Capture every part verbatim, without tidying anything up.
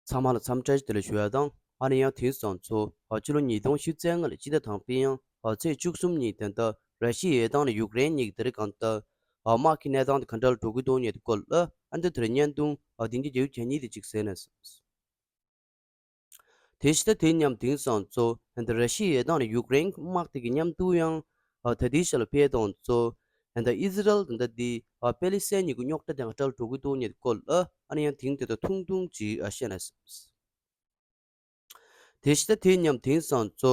ཚང་མ་ལ་འཚམས་འདྲི་བདེ་ལེགས་ཞུ་ཡ་དང་། ཨ་ནི་ཡང་དེང་སང་ཚོ་ཨ་ཕྱི་ལོ་ཉིས་སྟོང་ཉི་ཤུ་རྩ་ལྔ་ལོའི་སྤྱི་ཟླ་དང་པོའི་ཡང་ཨ་ཚེས་བཅུ་གསུམ་ཉིན་དེ་འདྲ་ར་ཤི་ཡའི་དང་ནི་ཡུཀ་རེན་གཉིས་ཀྱི་དེ་རིང་གང་ལྟར་ཨ་དམག་གི་གནས་སྟངས་དེ་ག་འདྲ་ལ་འགྲོ་གི་འདུག་ཉེ་དུ་སྐོར་ལ་ཨ་འདི་དེར་བརྙན་ཐུང་ཨ་དེང་གི་རྒྱལ་ཡུ་གྱ་གཉིས་དེ་གཅིག་གསན་ནས། དེ་ཕྱི་ད་དེ་མཉམ་དེང་སང་ཚོ་ཧན་ད་ར་ཤི་ཡའི་དང་ནི་ཡུཀ་རེན་དམག་དེ་གི་མཉམ་དུ་ཡང་ཨ་ད་དེ་ཤ་ལ་ཕེ་དང་ཚོ་ཧན་ད་ཨི་ཟི་རལ་དང་ད་དེ་ཨ་པེ་ལི་སི་ཐན་གཉིས་ཀྱི་རྙོག་དྲ་དེ་ག་འདྲ་ལ་འགྲོ་གི་འདུག་ཉེ་དུ་སྐོར་ལ་ཨ་ནི་ཡང་དེང་དེ་ད་ཐུང་ཐུང་ཅིག་ཨ་བཤད་ནས། དེ་ཕྱི་ད་དེ་མཉམ་དེང་སང་ཚོ་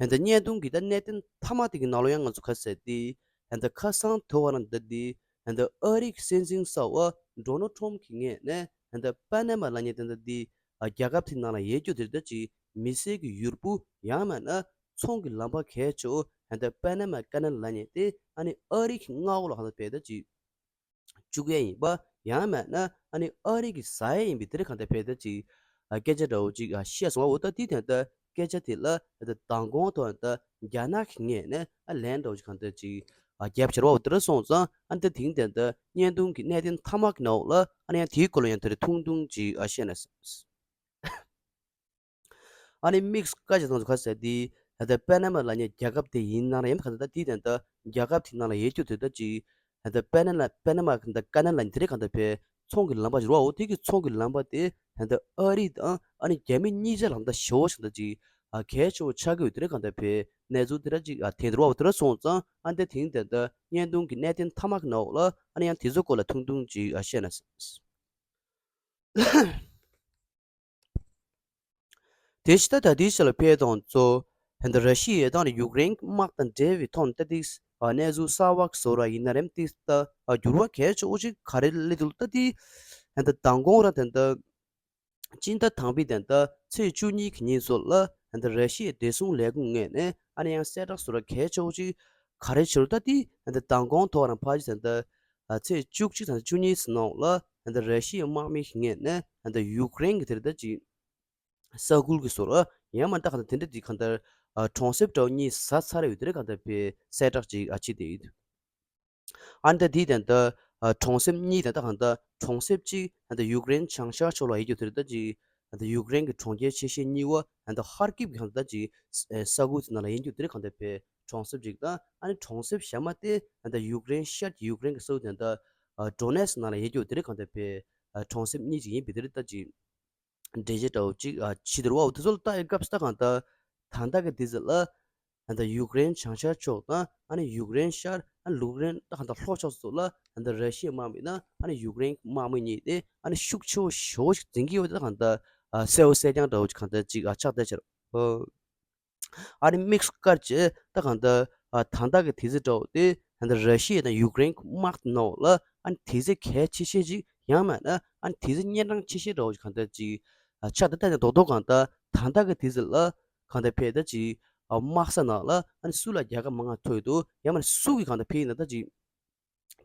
ཧན་ད་བརྙན་ཐུང་གི་ད་གནད་དོན་མཐའ་མ་དེ་གི་ནང་ལོ་ཡང་ང་ཚོ་ཁ་གསལ་ཏེ་ཧན་ད་ཁ་སང་དོ་བ་རང་ད་དེ་ཧན་ད་ཨ་རིའི་སྲིད་འཛིན་གསར་པ་ཌོ་ནལ་ཊམ་གྱི་ངོས་ནས་ཧན་ད་པ་ན་མ་ལབ་མཁན་དེ་ད་དེ་ཨ་རྒྱལ་ཁབ་དེ་ནང་ལ་ཡོད་རྒྱུ་དེ་ད་ཅིག་མི་སེར་གྱི་ཡུལ་པོ་ཡང་མིན་ན་ཚོང་གི་ལམ་པ་གལ་ཆེ་བོ་ཧན་ད་པ་ན་མ་ཀ་ནལ་ལབ་མཁན་དེ་ཨ་ནི་ཨ་རི་གི་མངའ་འོག་ལ་ཧན་ད་བེད་ད་ཅིག་བཅུག་ཡས་ཡིན་པ་ཡང་མིན་ན་ཨ་ནི་ཨ་རི་གི་ཟ་ཡས་ཡིན་པའི་དེ་རིང་གང་ལྟར་བེད་ད་ཅིག་ཨ་སྐད་ཆ་འདྲ་བོ་ཅིག་ཨ་བཤད་སོང་བ། འོ་ད་དེ་དེ་ལྟར་སྐད་ཆ་དེ་ལ་ད་མདང་དགོང་དུ་ད་རྒྱ་ནག་གི་ངོས་ནས་ཨ་ལན་འདྲ་བོ་ཅིག་གང་ལྟར་ཅིག་ཨ་རྒྱབ་བྱར་བ་འོ་དེ་འདྲ་སོང་ཙང་ཨ་ནི་ད་དེང་དེ་ལྟར་བརྙན་ཐུང་གི་གནད་དོན་མཐའ་མ་གི་ནང་ལ་ཨ་ནི་ཡང་དེའི་སྐོར་ལ་ཡང་དེ་རིང་ཐུང་ཐུང་ཅིག་ཨ་བཤད་ནས། ཨ་ནི་དམིགས་སུ་བཀར་བྱས་ཙང་ཚོ་ཁ་གསལ་དེ་ད་ལྟ་པ་ན་མ་ལབ་མཁན་རྒྱལ་ཁབ་དེ་ཡིན་ནའང་ཡང་གང་ལྟར་ད་དེ་ད་ལྟ་རྒྱལ་ཁབ་དེ་ནང་ལ་ཡོད་རྒྱུ་དེ་ད་ཅིག་ད་ལྟ་པ་ན་ལ་པ་ན་མ་གང་ལྟར་ཀ་ན་ལ་དེ་རིང་གང་ལྟར་བེད་ཚོང་གི་ལམ་པ་ཞིག་རེད་བ། འོ་དེ་གི་ཚོང་གི་ལམ་པ་དེ་ད་ལྟ་ཨ་རི་དང་ཨ་ནི་རྒྱ་མི་གཉིས་ཆ་ལ་ད་ཞེ་པོ་ཞིག་ད་ཅིག་ཨ་གལ་ཆེ་བོ་ཆགས་ཀྱི་ཡོད་དེ་རིང་གང་ལྟར་བེད་གནས་ཚུལ་དེ་འདྲ་ཅིག་ཨ་ཐོན་དེ་རེད་བ། དེ་འདྲ་སོང་ཙང་ཨ་ནི་ད་དེང་དེ་ད་ལྟ་བརྙན་ཐུང་གི་གནད་དོན་མཐའ་མ་གི་ནང་ལ་ཨ་ནི་ཡང་དེ་ཚོ་སྐོར་ལ་ཐུང་ཐུང་ཅིག་ཨ་བཤད་ན། དེ་ཕྱི་ད་ད་དེའི་ཕྱི་ལ་ཕེ་དང་ཚོ་ཧན་ད་ར་ཤི་ཡའི་དང་ནི་ཡུཀ་རེན་དམག་དང་འབྲེལ་བའི་ཐོག་ནས་ད་ཏིག་ཨ་གནས་ཚུལ་གསར་བ་བཟོ་ར་ཡིན་ན་རེམ་ཏིག་ད་ཨ་འགྱུར་བ་གལ་ཆེ་བོ་ཅིག་ག་རེ་སླེབས་འདུག་ད་ཏིག་ཧན་ད་མདང་དགོང་ར་ད་ད་སྤྱི་ཟླ་དང་པོའི་ད་ད་ཚེས་བཅུ་གཉིས་ཀྱི་ཉིན་སོགས་ལ་ཧན་ད་ར་ཤི་ཡའི་བདེ་སྲུང་ལས་ཁུངས་ངོས་ནས་ཨ་ནི་ཡང་གསལ་བསྒྲགས་བཟོ་ར་གལ་ཆེ་བོ་ཅིག་ག་རེ་བྱས་རུ་ད་ཏིག་ཧན་ད་མདང་དགོང་ཐོག་རང་ཕ་ཅི་ད་ད་ཨ་ཚེས་བཅུ་གཅིག་དང་བཅུ་གཉིས་ནང་ལ་ཧན་ད་ར་ཤི་ཡའི་དམག་མི་ངོས་ནས་ཧན་ད་ཡུཀ་རེན་གྱི་དེར་ད་ཅིག་ས་ཁུལ་གྱི་སོར་ཡང་མ་ད་གང་ལྟར་དེ་འདྲ་དེ་གང་ལྟར་གྲོང་གསེབ་འདྲ་བོ་གཉིས་ཟ་ཚར་ཡོད་དེ་རེད། གང་ལྟར་པའི་གསལ་བསྒྲགས་ཅིག་ཨ་ཅི་དེ་ཡིན། ཨ་ནི་ད་དེའི་དེ་འདྲ་གྲོང་གསེབ་གཉིས་དེ་འདྲ་གང་ལྟར་གྲོང་གསེབ་གཅིག་ད་ཡུཀ་རེན་བྱང་ཤར་ཕྱོགས་ལ་ཡོད་རྒྱུ་དེ་རེད། ད་ཅིག་ད་ཡུཀ་རེན་གྱི་གྲོང་ཁྱེར་ཆེ་ཤོས་གཉིས་པ་ད་ཧར་ཀིབ་གང་ལྟར་ཅིག་ས་ཁུལ་དེ་ནང་ལ་ཡིན་རྒྱུ་དེ་རེད། གང་ལྟར་པའི་གྲོང་གསེབ་ཅིག་དང་ཨ་ནི་གྲོང་གསེབ་གཞན་མ་དེ་ད་ཡུཀ་རེན་ཤར་གྱི་ཡུཀ་རེན་གྱི་ས་ཁུལ་དེ་འདྲ་ཌོ་ནེ་སི་ནང་ལ་ཡོད་རྒྱུ་དེ་རེད། གང་ལྟར་པའི་གྲོང་གསེབ་གཉིས་ཅིག་ཡིན་པའི་དེ་རེད། ད་ཅིག་འགྲེལ་བཤད་འདྲ་བོ་ཅིག་ཨ་བྱེད་འདུག་བ། འོ་དེ་ཚོ་ལ་ལྟ་ཡི་སྐབས་སུ་ད་གང་ལྟར་ད་ལྟ་གི་དུས་ཚོད་ལ་ད་ལྟ་ཡུཀ་རེན་བྱང་ཤར་ཕྱོགས་དང་ཨ་ནི་ཡུཀ་རེན་ཤར་ཨ་ནི་ཡུཀ་རེན་ད་གང་ལྟར་ལྷོ་ཕྱོགས་སུ་ལ་ད་ལྟ་ར་ཤི་ཡའི་དམག་མི་དང་ཨ་ནི་ཡུཀ་རེན་དམག་མི་གཉིས་དེ་ཨ་ནི་ཤུགས་ཆེ་བོ་ཞེ་པོ་ཞིག་འཛིང་གི་ཡོད། ད་གང་ལྟར་ཨ་གསལ་བོ་གསལ་རྐྱང་འདྲ་བོ་ཅིག་གང་ལྟར་ཅིག་ཨ་ཆགས་བསྡད་ཕྱིར། ཨ་ནི་དམིགས་སུ་བཀར་བྱས་ད་གང་ལྟར་ཨ་ད་ལྟ་གི་དུས་ཚོད་འདྲ་བོ་དེ་ད་ལྟ་ར་ཤི་ཡ་དང་ཡུཀ་རེན་དམག་དེ་ནང་ལ་ཨ་ནི་དུས་ཚོད་གལ་ཆེ་ཤོས་ཅིག་ཡང་མིན་ན་ཨ་ནི་དུས་ཚོད་གཉན་འཕྲང་ཆེ་ཤོས་འདྲ་བོ་ཅིག་གང་ལྟར་ཅིག་ཨ་ཆགས། ད་ལྟ་ནས་རྡོག་རྡོག་གང་ལྟར་ད་ལྟ་གི་དུས་ཚོད་ལ་གང་ལྟར་ཕེ་ད་ཅིག་ཨ་དམག་ས་ནང་ལ་ཨ་ནི་སུ་ལ་རྒྱལ་ཁ་མང་ང་ཐོབ་ཡོད་འདུག་ཡང་མིན་ན་སུ་གིས་གང་ལྟར་ཕེ་ཡིན་ན་ད་ཅིག་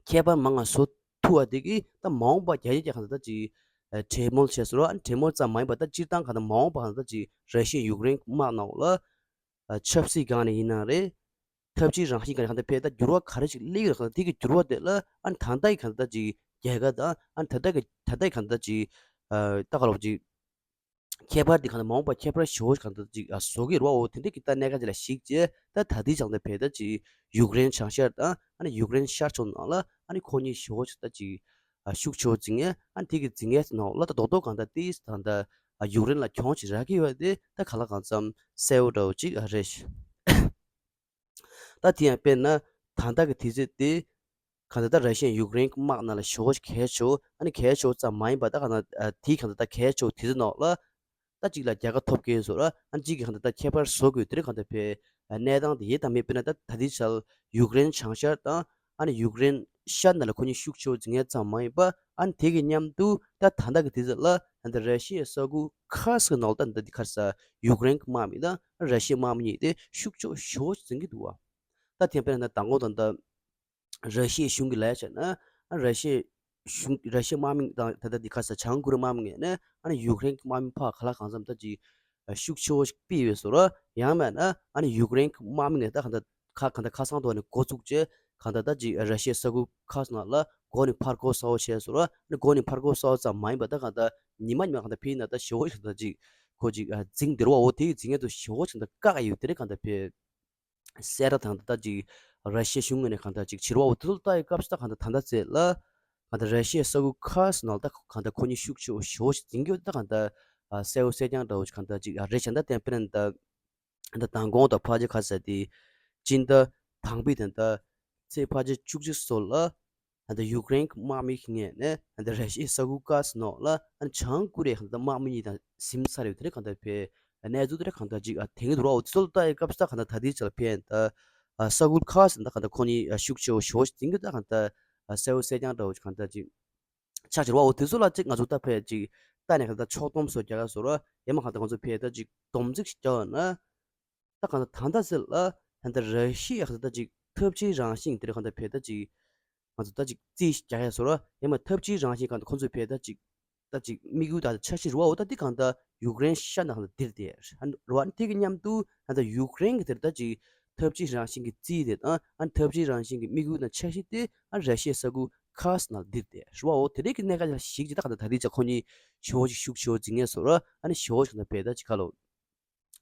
ཁྱད་པར་མང་ང་བཟོ་ཐུབ་པ་དེ་གིས་ད་མ་འོངས་པ་རྒྱ་ཆེ་རྒྱ་གང་ལྟར་ད་ཅིག་ཨ་གྲོས་མོལ་བྱས་སོང་ར། ཨ་ནི་གྲོས་མོལ་ཙམ་མ་ཡིན་པ་ད་སྤྱིར་བཏང་གང་ལྟར་མ་འོངས་པ་གང་ལྟར་ཅིག་ར་ཤི་ཡ་ཡུཀ་རེན་དམག་ནང་ལ་ཨ་ཆབ་སྲིད་སྒང་ནས་ཡིན་ན་རེད། འཐབ་ཇུས་རང་བཞིན་སྒང་ནས་གང་ལྟར་ཕེ་ད་འགྱུར་བ་ག་རེ་ཞིག་སླེབས་ཡོད་རེད། གང་ལྟར་དེ་གི་འགྱུར་བ་དེ་ལ་ཨ་ནི་ད་ལྟ་ཡི་གང་ལྟར་ཅིག་རྒྱལ་ཁ་དང་ཨ་ནི་ད་ལྟ་གི་ད་ལྟ་ཡི་གང་ལྟར་ཅིག་ཨ་ད་ག་ལབ་ཅིག་ཁྱད་པར་དེ་གང་ལྟར་མ་འོངས་པ་ཁྱད་པར་ཞེ་པོ་ཞིག་གང་ལྟར་ཅིག་ཨ་བཟོ་གི་རེད་བ། འོ་དེ་འདྲ་གི་ད་གནད་འགག་ཅིག་ལ་གཞིགས་བྱས་ད་ད་ལྟའི་ཆ་ལ་ཕེ་ད་ཅིག་ཡུཀ་རེན་བྱང་ཤར་དང་ཨ་ནི་ཡུཀ་རེན་ཤར་ཕྱོགས་ནང་ལ་ཨ་ནི་ཁོ་གཉིས་ཞེ་པོ་ཞིག་ད་ཅིག་ཨ་ཤུགས་ཆེ་བོ་འཛིང་ངེས། ཨ་ནི་དེ་གི་འཛིང་ངེས་ནང་ལ་ད་རྡོག་རྡོག་གང་ལྟར་ཏིས་གང་ལྟར་ཨ་ཡུཀ་རེན་ལ་གྱོང་ཅིག་རག་གི་ཡོད་དེ་ད་གང་ལ་གང་འཚམ་གསལ་བོ་འདྲ་བོ་ཅིག་ཨ་རེད། ད་དེ་ཡང་དཔེར་ན་ད་ལྟ་གི་དུས་ཚོད་དེ་གང་ལྟར་ད་ར་ཤི་ཡ་ཡུཀ་རེན་དམག་ནང་ལ་ཞེ་པོ་གལ་ཆེ་བོ་ཨ་ནི་གལ་ཆེ་བོ་ཙམ་མ་ཡིན་པ་ད་གང་ལྟར་ཨ་དེའི་གང་ལྟར་ད་གལ་ཆེ་བོ་དུས་ཚོད་ནང་ལ་ད་གཅིག་ལ་རྒྱལ་ཁ་ཐོབ་ཀྱི་ཡོད་བཟོ་ར། ཨ་ནི་གཅིག་གིས་གང་ལྟར་ད་ཁྱད་པར་བཟོ་དགོས་དེ་རིང་གང་ལྟར་ཕེ་གནས་སྟངས་དེ་ཡེ་དང་མེད། དཔེར་ན་ད་ད་ལྟའི་ཆར་ཡུཀ་རེན་བྱང་ཤར་དང་ཨ་ནི་ཡུཀ་རེན་ཤར་ནང་ལ་ཁོ་གཉིས་ཤུགས་ཆེ་བོ་འཛིང་ཡས་ཙམ་མ་ཡིན་པ་ཨ་ནི་དེ་གི་མཉམ་དུ་ད་ད་ལྟ་གི་དུས་ཚོད་ལ་ད་ལྟ་ར་ཤི་ཡའི་ས་ཁུལ་ཁ་ཤས་ནང་ལ་ད་ལྟ་འདི་ཁར་ས་ཡུཀ་རེན་གྱི་དམག་མི་དང་ར་ཤི་ཡའི་དམག་མི་གཉིས་དེ་ཤུགས་ཆེ་བོ་ཞེ་པོ་འཛིང་གི་འདུག་བ། ད་དེ་དཔེར་ན་ད་མདང་དགོང་ད་ལྟ་ར་ཤི་ཡའི་གཞུང་གིས་ལབ་ཡ་བྱས་ན་ཨ་ར་ཤི་ཡའི་གཞུང་ར་ཤི་ཡའི་དམག་མི་དང་ད་ལྟ་འདི་ཁ་ས་བྱང་ཀོ་རི་ཡའི་དམག་མི་ངོས་ནས་ཨ་ནི་ཡུཀ་རེན་གྱི་དམག་མི་ཕར་ག་ལ་གང་འཚམ་ད་ཅིག་ཤུགས་ཆེ་བོ་ཞིག་ཕུད་ཡོད་བཟོ་ར། ཡང་མིན་ན་ཨ་ནི་ཡུཀ་རེན་གྱི་དམག་མི་ངོས་ད་གང་ལྟར་ཁ་གང་ལྟར་ཁ་སང་དུ་ཨ་ནི་འགོ་བཙུགས་བྱས་ གང་ལྟར་ད་ཅིག་ར་ཤི་ཡའི་ས་ཁུལ་ཁག་ནང་ལ་མགོ་ནས་ཕར་འགོ་གསར་པ་བྱས་སོང་ར། ཨ་ནི་མགོ་ནས་ཕར་འགོ་གསར་པ་ཙམ་མ་ཡིན་པ་ད་གང་ལྟར་ཉི་མ་ཉི་མ་གང་ལྟར་ཕེབས་ན་ད་ཞེ་པོ་ཞིག་ད་ཅིག་ཁོ་ཅིག་འཛིང་བསྡད་རེད་བ། འོ་དེ་གི་འཛིང་ཡས་དུ་ཞེ་པོ་ཞིག་ད་བཀག་ཡོད་དེ་རེད། གང་ལྟར་ཕེབས། གསལ་བསྒྲགས་དང་ད་ཅིག་ར་ཤི་ཡའི་གཞུང་ངོས་ནས་གང་ལྟར་ཅིག་བྱེད་རོགས་འོ་དེ་ཚོ་ལྟ་ཡི་སྐབས་སུ་ད་གང་ལྟར་ད་ལྟ་ཚེ་ལ་གང་ལྟར་ར་ཤི་ཡའི་ས་ཁུལ་ཁག་ནང་ལ་ད་གང་ལྟར་ཁོ་གཉིས་ཤུགས་ཆེ་བོ་ཞེ་པོ་ཞིག་འཛིང་གི་ཡོད། ད་གང་ལྟར་གསལ་པོ་གསལ་རྐྱང་འདྲ་བོ་ཞིག་གང་ལྟར་ཅིག་རེད་བྱས། ད་ལྟ་དཔེར་ན་ད་ད་མདང་དགོང་དང་ཕལ་ཆེར་ཁ་ས་དེ་སྤྱི་ཟླ་དང་པོའི་ད་ལྟ་ཚེས་ཕལ་ཆེར་བཅུ་གཅིག་སོགས་ལ་ད་ལྟ་ཡུཀ་རེན་གྱི་དམག་མི་གི་ངོས་ནས་ད་ལྟ་ར་ཤི་ཡའི་ས་ཁུལ་ཁག་ནང་ལ་ཨ་ནི་བྱང་ཀོ་རི་ཡའི་ད་ལྟ་དམག་མི་གཉིས་དང་ཟིན་ཚར་ཡོད་དེ་རེད། གང་ལྟར་ཕེབས། གནས་ཚུལ་དེ་འདྲ་གང་ལྟར་ཅིག་ཨ་དེང་གི་འདུག་ར། འོ་དེ་ཚོ་ལ་ལྟ་ཡི་སྐབས་སུ་ད་གང་ལྟར་ད་ལྟའི་ཆ་ལ་ཕན་ད་ཨ་ས་ཁུལ་ཁག་ཟེར་ད་གང་ལྟར་ཁོ་གཉིས་ཨ་ཤུགས་ཆེ་བོ་ཞེ་པོ་ཞིག་འཛིང་གི་ད་གང་ལྟར་ཨ་གསལ་པོ་གསལ་རྐྱང་འདྲ་བོ་ཞིག་གང་ལྟར་ཅིག་ཆགས་ཀྱི་རེད་བ། འོ་དེ་ཚོ་ལ་ཅིག་ང་ཚོ་ད་ཕན་ཅིག་ལྟ་ནས་གང་ལྟར་ཕྱོགས་བསྡོམས་སོགས་རྒྱག་ཡ་སོགས་ར། ཡང་མ་གང་ལྟར་ང་ཚོ་ཕན་ད་ཅིག་སྡོམ་རྩིས་ཤིག་རྒྱག་ཡོད་ན། ད་གང་ལྟར་ད་ལྟ་ཟེར་ལ་ད་ལྟ་ར་ཤི་ཡ་གང་ལྟར་ཅིག་ཐབས་ཇུས་རང་བཞིན་དེ་རེད། གང་ལྟར་ཕན་ད་ཅིག་ང་ཚོ་ད་ཅིག་རྩིས་ཤིག་རྒྱག་ཡ་སོགས་ར། ཡང་མ་ཐབས་ཇུས་རང་བཞིན་གང་ལྟར་ཁོ་ཚོས་ཕན་ད་ཅིག་ད་ཅིག་དམིགས་ཡུལ་དང་འཆར་གཞི་རེད་བ། འོ་ད་འདི་གང་ལྟར་ཡུཀ་རེན་ཤར་ནང་ལ་འདིར་བསྡད་རེད་བ། དེ་གི་མཉམ་དུ་ད་ལྟ་ཡུཀ་རེན་གྱི་དེར་ད་ཅིག་ཐབས་ཇུས་རང་བཞིན་གྱི་རྩིས་དེ་དང་ཨ་ཐབས་ཇུས་རང་བཞིན་གྱི་དམིགས་ཡུལ་དང་འཆར་གཞི་དེ་ཨ་ར་ཤི་ཡའི་ས་ཁུལ་ཁག་ནང་ལ་འདིར་བསྡད་རེད་བ། འོ་དེ་རིགས་ཀྱི་གནད་འགག་ཞིག་ཅིག་ད་གང་ལྟར་ད་རེས་ཅིག་ཁོ་གཉིས་ཞེ་པོ་ཅིག་ཤུགས་ཆེ་བོ་འཛིང་ངེས་སོ་ར། ཨ་ནི་ཞེ་པོ་ཅིག་ད་ཕན་ད་ཅིག་ཁ་ལོ།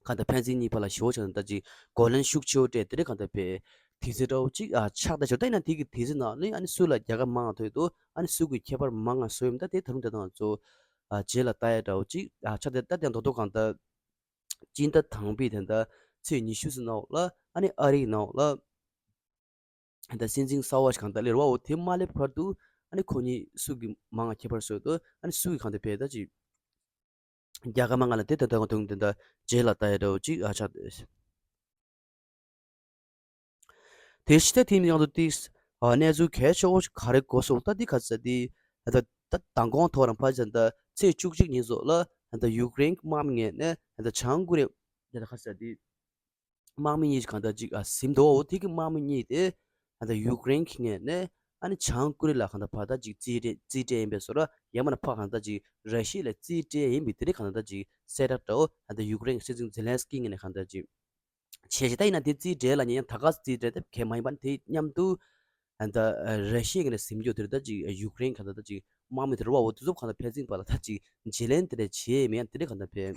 གང་ལྟར་ཕན་ཚུན་གཉིས་བར་ལ་ཞེ་པོ་ཅིག་ད་ཅིག་རྒོལ་ལན་ཤུགས་ཆེ་བོ་སྤྲད་དེ་རེད། གང་ལྟར་ཕན་དེ་ཚེ་འདྲ་བོ་ཅིག་ཨ་ཆགས་ད་ཞོ་ད་ཡིན་ན་དེ་གི་དེ་ཚེ་ནང་ནི་ཨ་ནི་སུ་ལ་རྒྱལ་ཁ་མང་ང་ཐོབ་འདུག་ཨ་ནི་སུ་གི་ཁྱད་པར་མང་ང་བཟོས་ཡོད་མེད་ད་དེ་ད་རུང་དེ་དང་ཚོ་ཨ་རྗེས་ལ་ལྟ་ཡ་འདྲ་བོ་ཅིག་ཨ་ཆགས་དེ་ད་དེ་མདོག་མདོག་གང་ལྟར་སྤྱི་ཟླ་དང་པོའི་དེ་ད་ཚེས་ཉི་ཤུ་ཙམ་ནང་ལ་ཨ་ནི་ཨ་རིའི་ནང་ལ་ད་སྲིད་འཛིན་གསར་བ་ཞིག་གང་ལྟར་སླེབས་རེད་བ། འོ་དེ་མ་སླེབས་བར་དུ་ཨ་ནི་ཁོ་གཉིས་སུ་གི་མང་ང་ཁྱད་པར་བཟོས་འདུག་ཨ་ནི་སུ་གི་གང་ལྟར་ཕན་ད་ཅིག་རྒྱལ་ཁ་མང་ང་ལ་དེ་ད་ད་དུང་དེ་ད་རྗེས་ལ་ལྟ་ཡ་འདྲ་བོ་ཅིག་ཨ་ཆགས་ཏེ། དེ་ཕྱི་ད་དེ་མི་ཡང་དུ་ཏིག་ཨ་གནས་ཚུལ་གལ་ཆེ་བོ་ཞིག་ག་རེ་གོ་སོང་ད་འདི་ག་ཚ་དེ་ད་ད་མདང་དགོང་ཐོག་རང་ཕལ་ཆེར་ད་ཚེས་བཅུ་གཅིག་ཉིན་སོགས་ལ་ད་ཡུཀ་རེན་གྱི་དམག་མི་ངོས་ནས་ད་བྱང་ཀོ་རི་ད་ག་ཚ་དེ་དམག་མི་གཉིས་ཀྱི་གང་ལྟར་ཅིག་ཨ་ཟིན་འདུག་འོ་དེ་གི་དམག་མི་གཉིས་དེ་ཨ་ད་ཡུཀ་རེན་གྱི་ངོས་ནས་ཨ་ནི་བྱང་ཀོ་རི་ལ་གང་ལྟར་ཕར་ད་ཅིག་རྩིས་སྤྲད་རྩིས་སྤྲད་ཡིན་པའི་བཟོ་འདྲ། ཡང་མིན་ན་ཕར་གང་ལྟར་ཅིག་ར་ཤི་ཡ་ལ་རྩིས་སྤྲད་ཡིན་པའི་དེ་རིགས་གང་ལྟར་ཅིག་གསལ་བསྒྲགས་འདྲ་བོ་ཨ་ད་ཡུཀ་རེན་གྱི་སྲིད་འཛིན་ཛེ་ལན་སི་ཀི་ངོས་ནས་གང་ལྟར་ཅིག་བྱས་ཤིང་། ད་ཡིན་ན་དེ་རྩིས་སྤྲད་ལ་ཉན་ཡང་ད་ག་རྩིས་སྤྲད་ཐབས་གལ་མ་ཡིན་པ་ནི་དེ་མཉམ་དུ་ཨ་ད་ར་ཤི་ཡ་ངོས་ནས་ཟིན་རྒྱུ་དེ་རེད། ད་ཅིག་ཡུཀ་རེན་གང་ལྟར་ད་ཅིག་དམག་མི་དེ་རེད་བ། འོ་དེ་ཚོ་གང་ལྟར་ཕན་ཚུན་བར་ལ་ད་ཅིག་བརྗེ་ལེན་དེ་འདྲ་བྱས་མེད་ཡང་དེ་རིགས་གང་ལྟར་ཕན།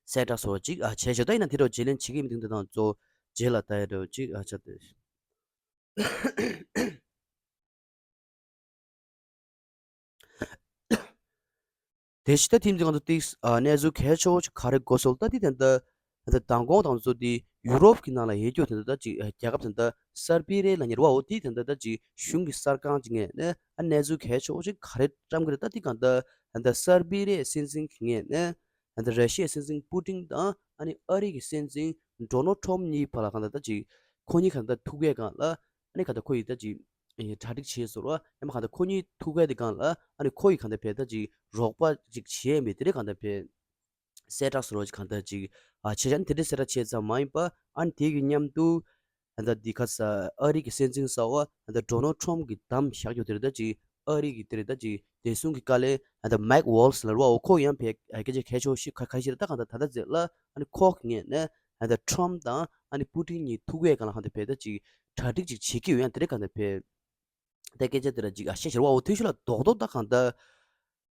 གསལ་བསྒྲགས་སོགས་ཅིག་ཨ་བྱས་ཤོག་ད་ཡིན་ན་དེ་འདྲ་བརྗེ་ལེན་བྱེད་ཀྱི་མི་འདུག་འདི་དང་གཙོ་རྗེས་ལ་ལྟ་ཡ་འདྲ་བོ་ཅིག་ཨ་ཆ་དེ། དེ་ཕྱི་ད་ཐེངས་འདི་ང་ཚོ་ཏིག་ཨ་གནས་ཚུལ་གལ་ཆེ་བོ་ཅིག་ག་རེ་གོ་སོང་ད་འདི་དེ་འདྲ་ད་མདང་དགོང་དང་ཚོ་འདི་ཡུ་རོབ་ཀྱི་ནང་ལ་ཡོད་རྒྱུ་དེ་འདྲ་ད་ཅིག་རྒྱལ་ཁབ་དེ་འདྲ་སར་བི་རེ་ལ་ཉེ་བ་འོ་དེ་དེ་འདྲ་ད་ཅིག་གཞུང་གི་གསར་ཁང་ཅིག་ངོས་ནས་ཨ་གནས་ཚུལ་གལ་ཆེ་བོ་ཅིག་ག་རེ་བཀྲམ་གི་རེད། ད་འདི་གང་ལྟར་ད་སར་བི་རེ་སྲིད་འཛིན་གྱི་ངོས་ནས་ད་ར་ཤི་ཡའི་སྲིད་འཛིན་པུ་ཏིན་དང་ཨ་ནི་ཨ་རི་གི་སྲིད་འཛིན་ཌོ་ནལ་ཊམ་གཉིས་བར་ལ་གང་ལྟར་ད་ཅིག་ཁོ་གཉིས་གང་ལྟར་ཐུག་པའི་སྒང་ལ་ཨ་ནི་གང་ལྟར་ཁོ་ཡིས་ད་ཅིག་གྲ་སྒྲིག་བྱས་སོང་ར། ཡང་མ་གང་ལྟར་ཁོ་གཉིས་ཐུག་པའི་དེ་སྒང་ལ་ཨ་ནི་ཁོ་ཡིས་གང་ལྟར་བས་ད་ཅིག་རོགས་པ་ཅིག་བྱས་མེད་དེ་རེད། གང་ལྟར་བས་གསལ་བསྒྲགས་སོགས་ཅིག་གང་ལྟར་ཅིག་ཨ་བྱས་ཙང་དེ་འདྲའི་གསལ་བསྒྲགས་བྱས་ཙམ་མ་ཡིན་པ་ཨ་ནི་དེ་གི་མཉམ་དུ་ད་ལྟ་འདི་ག་ས་ཨ་རི་གི་སྲིད་འཛིན་གསར་བ་ད་ལྟ་ཌོ་ནལ་ཊམ་གྱིས་བདམས་བཞག་རྒྱུ་དེ་རེད། ད་ཅིག་ཨ་རི་གི་དེ་རེད། ད་ཅིག་བདེ་སྲུང་གི་བཀའ་བློན་ད་ལྟ་མེག་ཝལ་ཟེར་ལ་རེད་བ། འོ་ཁོ་ཡང་བས་སྐད་ཆ་གལ་ཆེ་བོ་ཞིག་ཁ་ཁ་ཤས་རེད། ད་གང་ལྟར་ད་ལྟ་ཟེར་ལ་ཨ་ནི་ཁོ་གི་ངོས་ནས་ད་ལྟ་ཊམ་དང་ཨ་ནི་པུ་ཏིན་གཉིས་ཐུག་པའི་སྒང་ལ་གང་ལྟར་བས་ད་ཅིག་གྲ་སྒྲིག་ཅིག་བྱེད་ཀྱི་ཡོད། ཡང་དེ་རེད། གང་ལྟར་བས་ད་སྐད་ཆ་དེ་ལ་ཅིག་ཨ་བཤད་ཤེས་རེད་བ། འོ་དེ་ཤུ་ལ་རྡོག་རྡོག་ད་གང་ལྟར་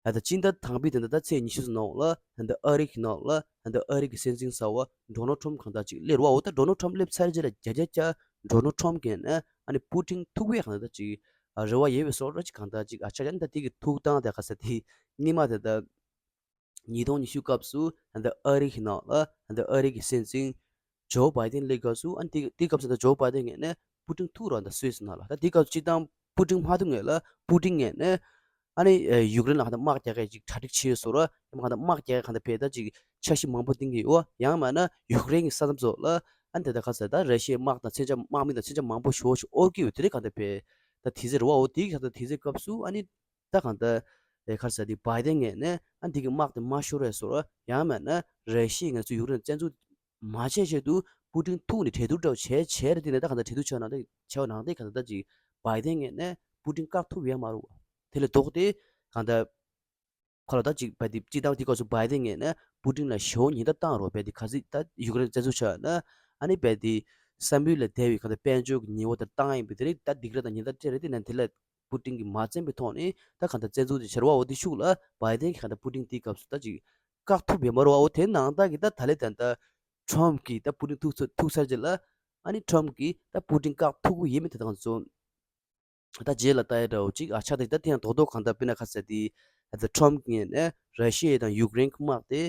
ད་ལྟ་སྤྱི་ཟླ་དང་པོའི་དེ་འདྲ་ད་ཚེས་ཉི་ཤུ་ཙམ་ནང་ལ་ད་ལྟ་ཨ་རི་གི་ནང་ལ་ད་ལྟ་ཨ་རི་གི་སྲིད་འཛིན་གསར་བ་ཌོ་ནལ་ཊམ་གང་ལྟར་ཅིག་སླེབས་རེད་བ། འོ་ད་ཌོ་ནལ་ཊམ་སླེབས་ཚར་རྗེས་ལ་བརྒྱ་ཆ་བརྒྱ་ཌོ་ནལ་ཊམ་གིས་ནས་ཨ་ནི་པུ་ཏིན་ཐུག་པའི་གང་ལྟར་ཅིག་ཨ་རེ་བ་ཡོད་པའི་བཟོ་འདྲ་ཅིག་གང་ལྟར་ཅིག་ཨ་ཆ་ཡང་ད་དེ་གི་ཐུག་སྟངས་དེ་ག་ས་དེ་སྔོན་མ་དེ་ད་ཉིས་སྟོང་ཉི་ཤུ་སྐབས་སུ་ད་ལྟ་ཨ་རི་གི་ནང་ལ་ད་ལྟ་ཨ་རི་གི་སྲིད་འཛིན་ཇོ་བྷའི་ཏིན་སླེབས་སྐབས་སུ་ཨ་ནི་དེ་དེ་སྐབས་སུ་ད་ཇོ་བྷའི་ཏིན་ངོས་ནས་པུ་ཏིན་ཐུག་རོགས་ད་སུད་སི་ནང་ལ་ད་དེ་སྐབས་སུ་སྤྱིར་བཏང་པུ་ཏིན་མ་ཐུག་ངེས་ལ་པུ་ཏིན་ངོས་ནས་ཨ་ནི་ཡུཀ་རེན་ལ་གང་ལྟར་དམག་རྒྱག་གི་ཅིག་གྲ་སྒྲིག་བྱས་ཡོད་བཟོ་འདྲ། ཡང་མ་གང་ལྟར་དམག་རྒྱག་གི་གང་ལྟར་བས་ད་ཅིག་འཆར་གཞི་མང་པོ་བཏིང་གི་ཡོད། ཡང་མིན་ན་ཡུཀ་རེན་གྱི་ས་མཚམས་ཚོ་ལ་ཨ་ནི་དེ་ད་ག་ས་ད་ར་ཤི་ཡའི་དམག་དང་མཚོན་ཆ་དམག་མི་དང་མཚོན་ཆ་མང་པོ་ཞེ་པོ་ཞིག་དབོར་གྱི་ཡོད་དེ་རིགས་གང་ལྟར་བས་ད་དེ་ཚེ་རེད་བ། འོ་དེ་གི་གང་ལྟར་དེ་ཚེ་སྐབས་སུ་ཨ་ནི་ད་གང་ལྟར་ཨེ་ག་རེ་ཟེར་དེ་བྷའི་ཏིན་ངོས་ནས་ཨ་འདི་གི་དམག་དེ་མ་ཤོར་བའི་བཟོ་འདྲ། ཡང་མིན་ན་ར་ཤི་ཡས་ང་ཚོ་ཡུཀ་རེན་བཙན་འཛུལ་མ་བྱས་ཆེད་དུ་པུ་ཏིན་ཐུག་ནས་གྲོས་བསྡུར་འདྲ་བོ་བྱས་བྱས་རེད། དེ་ནས་ད་གང་ལྟར་གྲོས་བསྡུར་བྱས་ནང་དེ་བྱས་པ་ནང་དེ་གང་ལྟར་ད་ཅིག་བྷའི་ཏིན་ངོས་ནས་པུ་ཏིན་བཀག་ཐུབ་ཡོད་མ་རེད་བ། དེ་ལས་ལྡོག་སྟེ་གང་ལྟར་ཁོ་ལ་ད་ཅིག་བས་དེ་ཅིག་ད་དེ་སྐབས་སུ་བྷའི་ཏིན་ངོས་ནས་པུ་ཏིན་ལ་ཞེ་པོ་ཉེན་བརྡ་བཏང་རོགས། བས་དེ་ག་ཚོད་ད་ཡུཀ་རེན་བཙན་འཛུལ་བྱས་ན་ཨ་ནི་བས་དེ་ བསམ་ཡུལ་ལས་འདས་པའི་གང་ལྟར་དཔལ་འབྱོར་གྱི་ཉེས་པ་དེ་བཏང་ཡིན་པས། དེ་རིང་ད་སྡིགས་ར་དང་ཉེས་རྡུང་སྤྲད་རེད། དེ་ནས་དེ་ལ་པུ་ཏིན་གྱིས་མ་བཙན་པའི་ཐོག་ནས་ད་གང་ལྟར་བཙན་འཛུལ་དེ་བྱས་རེད་བ། འོ་དེ་ཤུགས་ལ་བའི་ཏན་གྱིས་གང་ལྟར་པུ་ཏིན་དེའི་སྐབས་སུ་ད་ཅིག་བཀག་ཐུབ་ཡོད་མ་རེད་བ། འོ་དེ་ནང་ལྟར་གྱི་ད་ད་ལས་ད་ད་ཁྲོམ་གྱིས་ད་པུ་ཏིན་ཐུག་ཚར་ཐུག་ཚར་རྗེས་ལ། ཨ་ནི་ཁྲོམ་གྱིས་ད་པུ་ཏིན་བཀག་ཐུབ་ཀྱི་ཡོད་མེད་དེ་དང་ཚོ། ད་རྗེས་ལ་ལྟ་ཡ་འདྲ་བོ་ཅིག་ཨ་ཆགས་དེ། ད་དེ་ཡང་རྡོག་རྡོག་གང་ལྟར་དཔེར་ན་ཁ་ས་དེ་ད་ཁྲོམ་གྱི་ངོས་ནས་ར་ཤི་ཡ་དང་ཡུཀ་རེན་གྱི་དམག་དེ་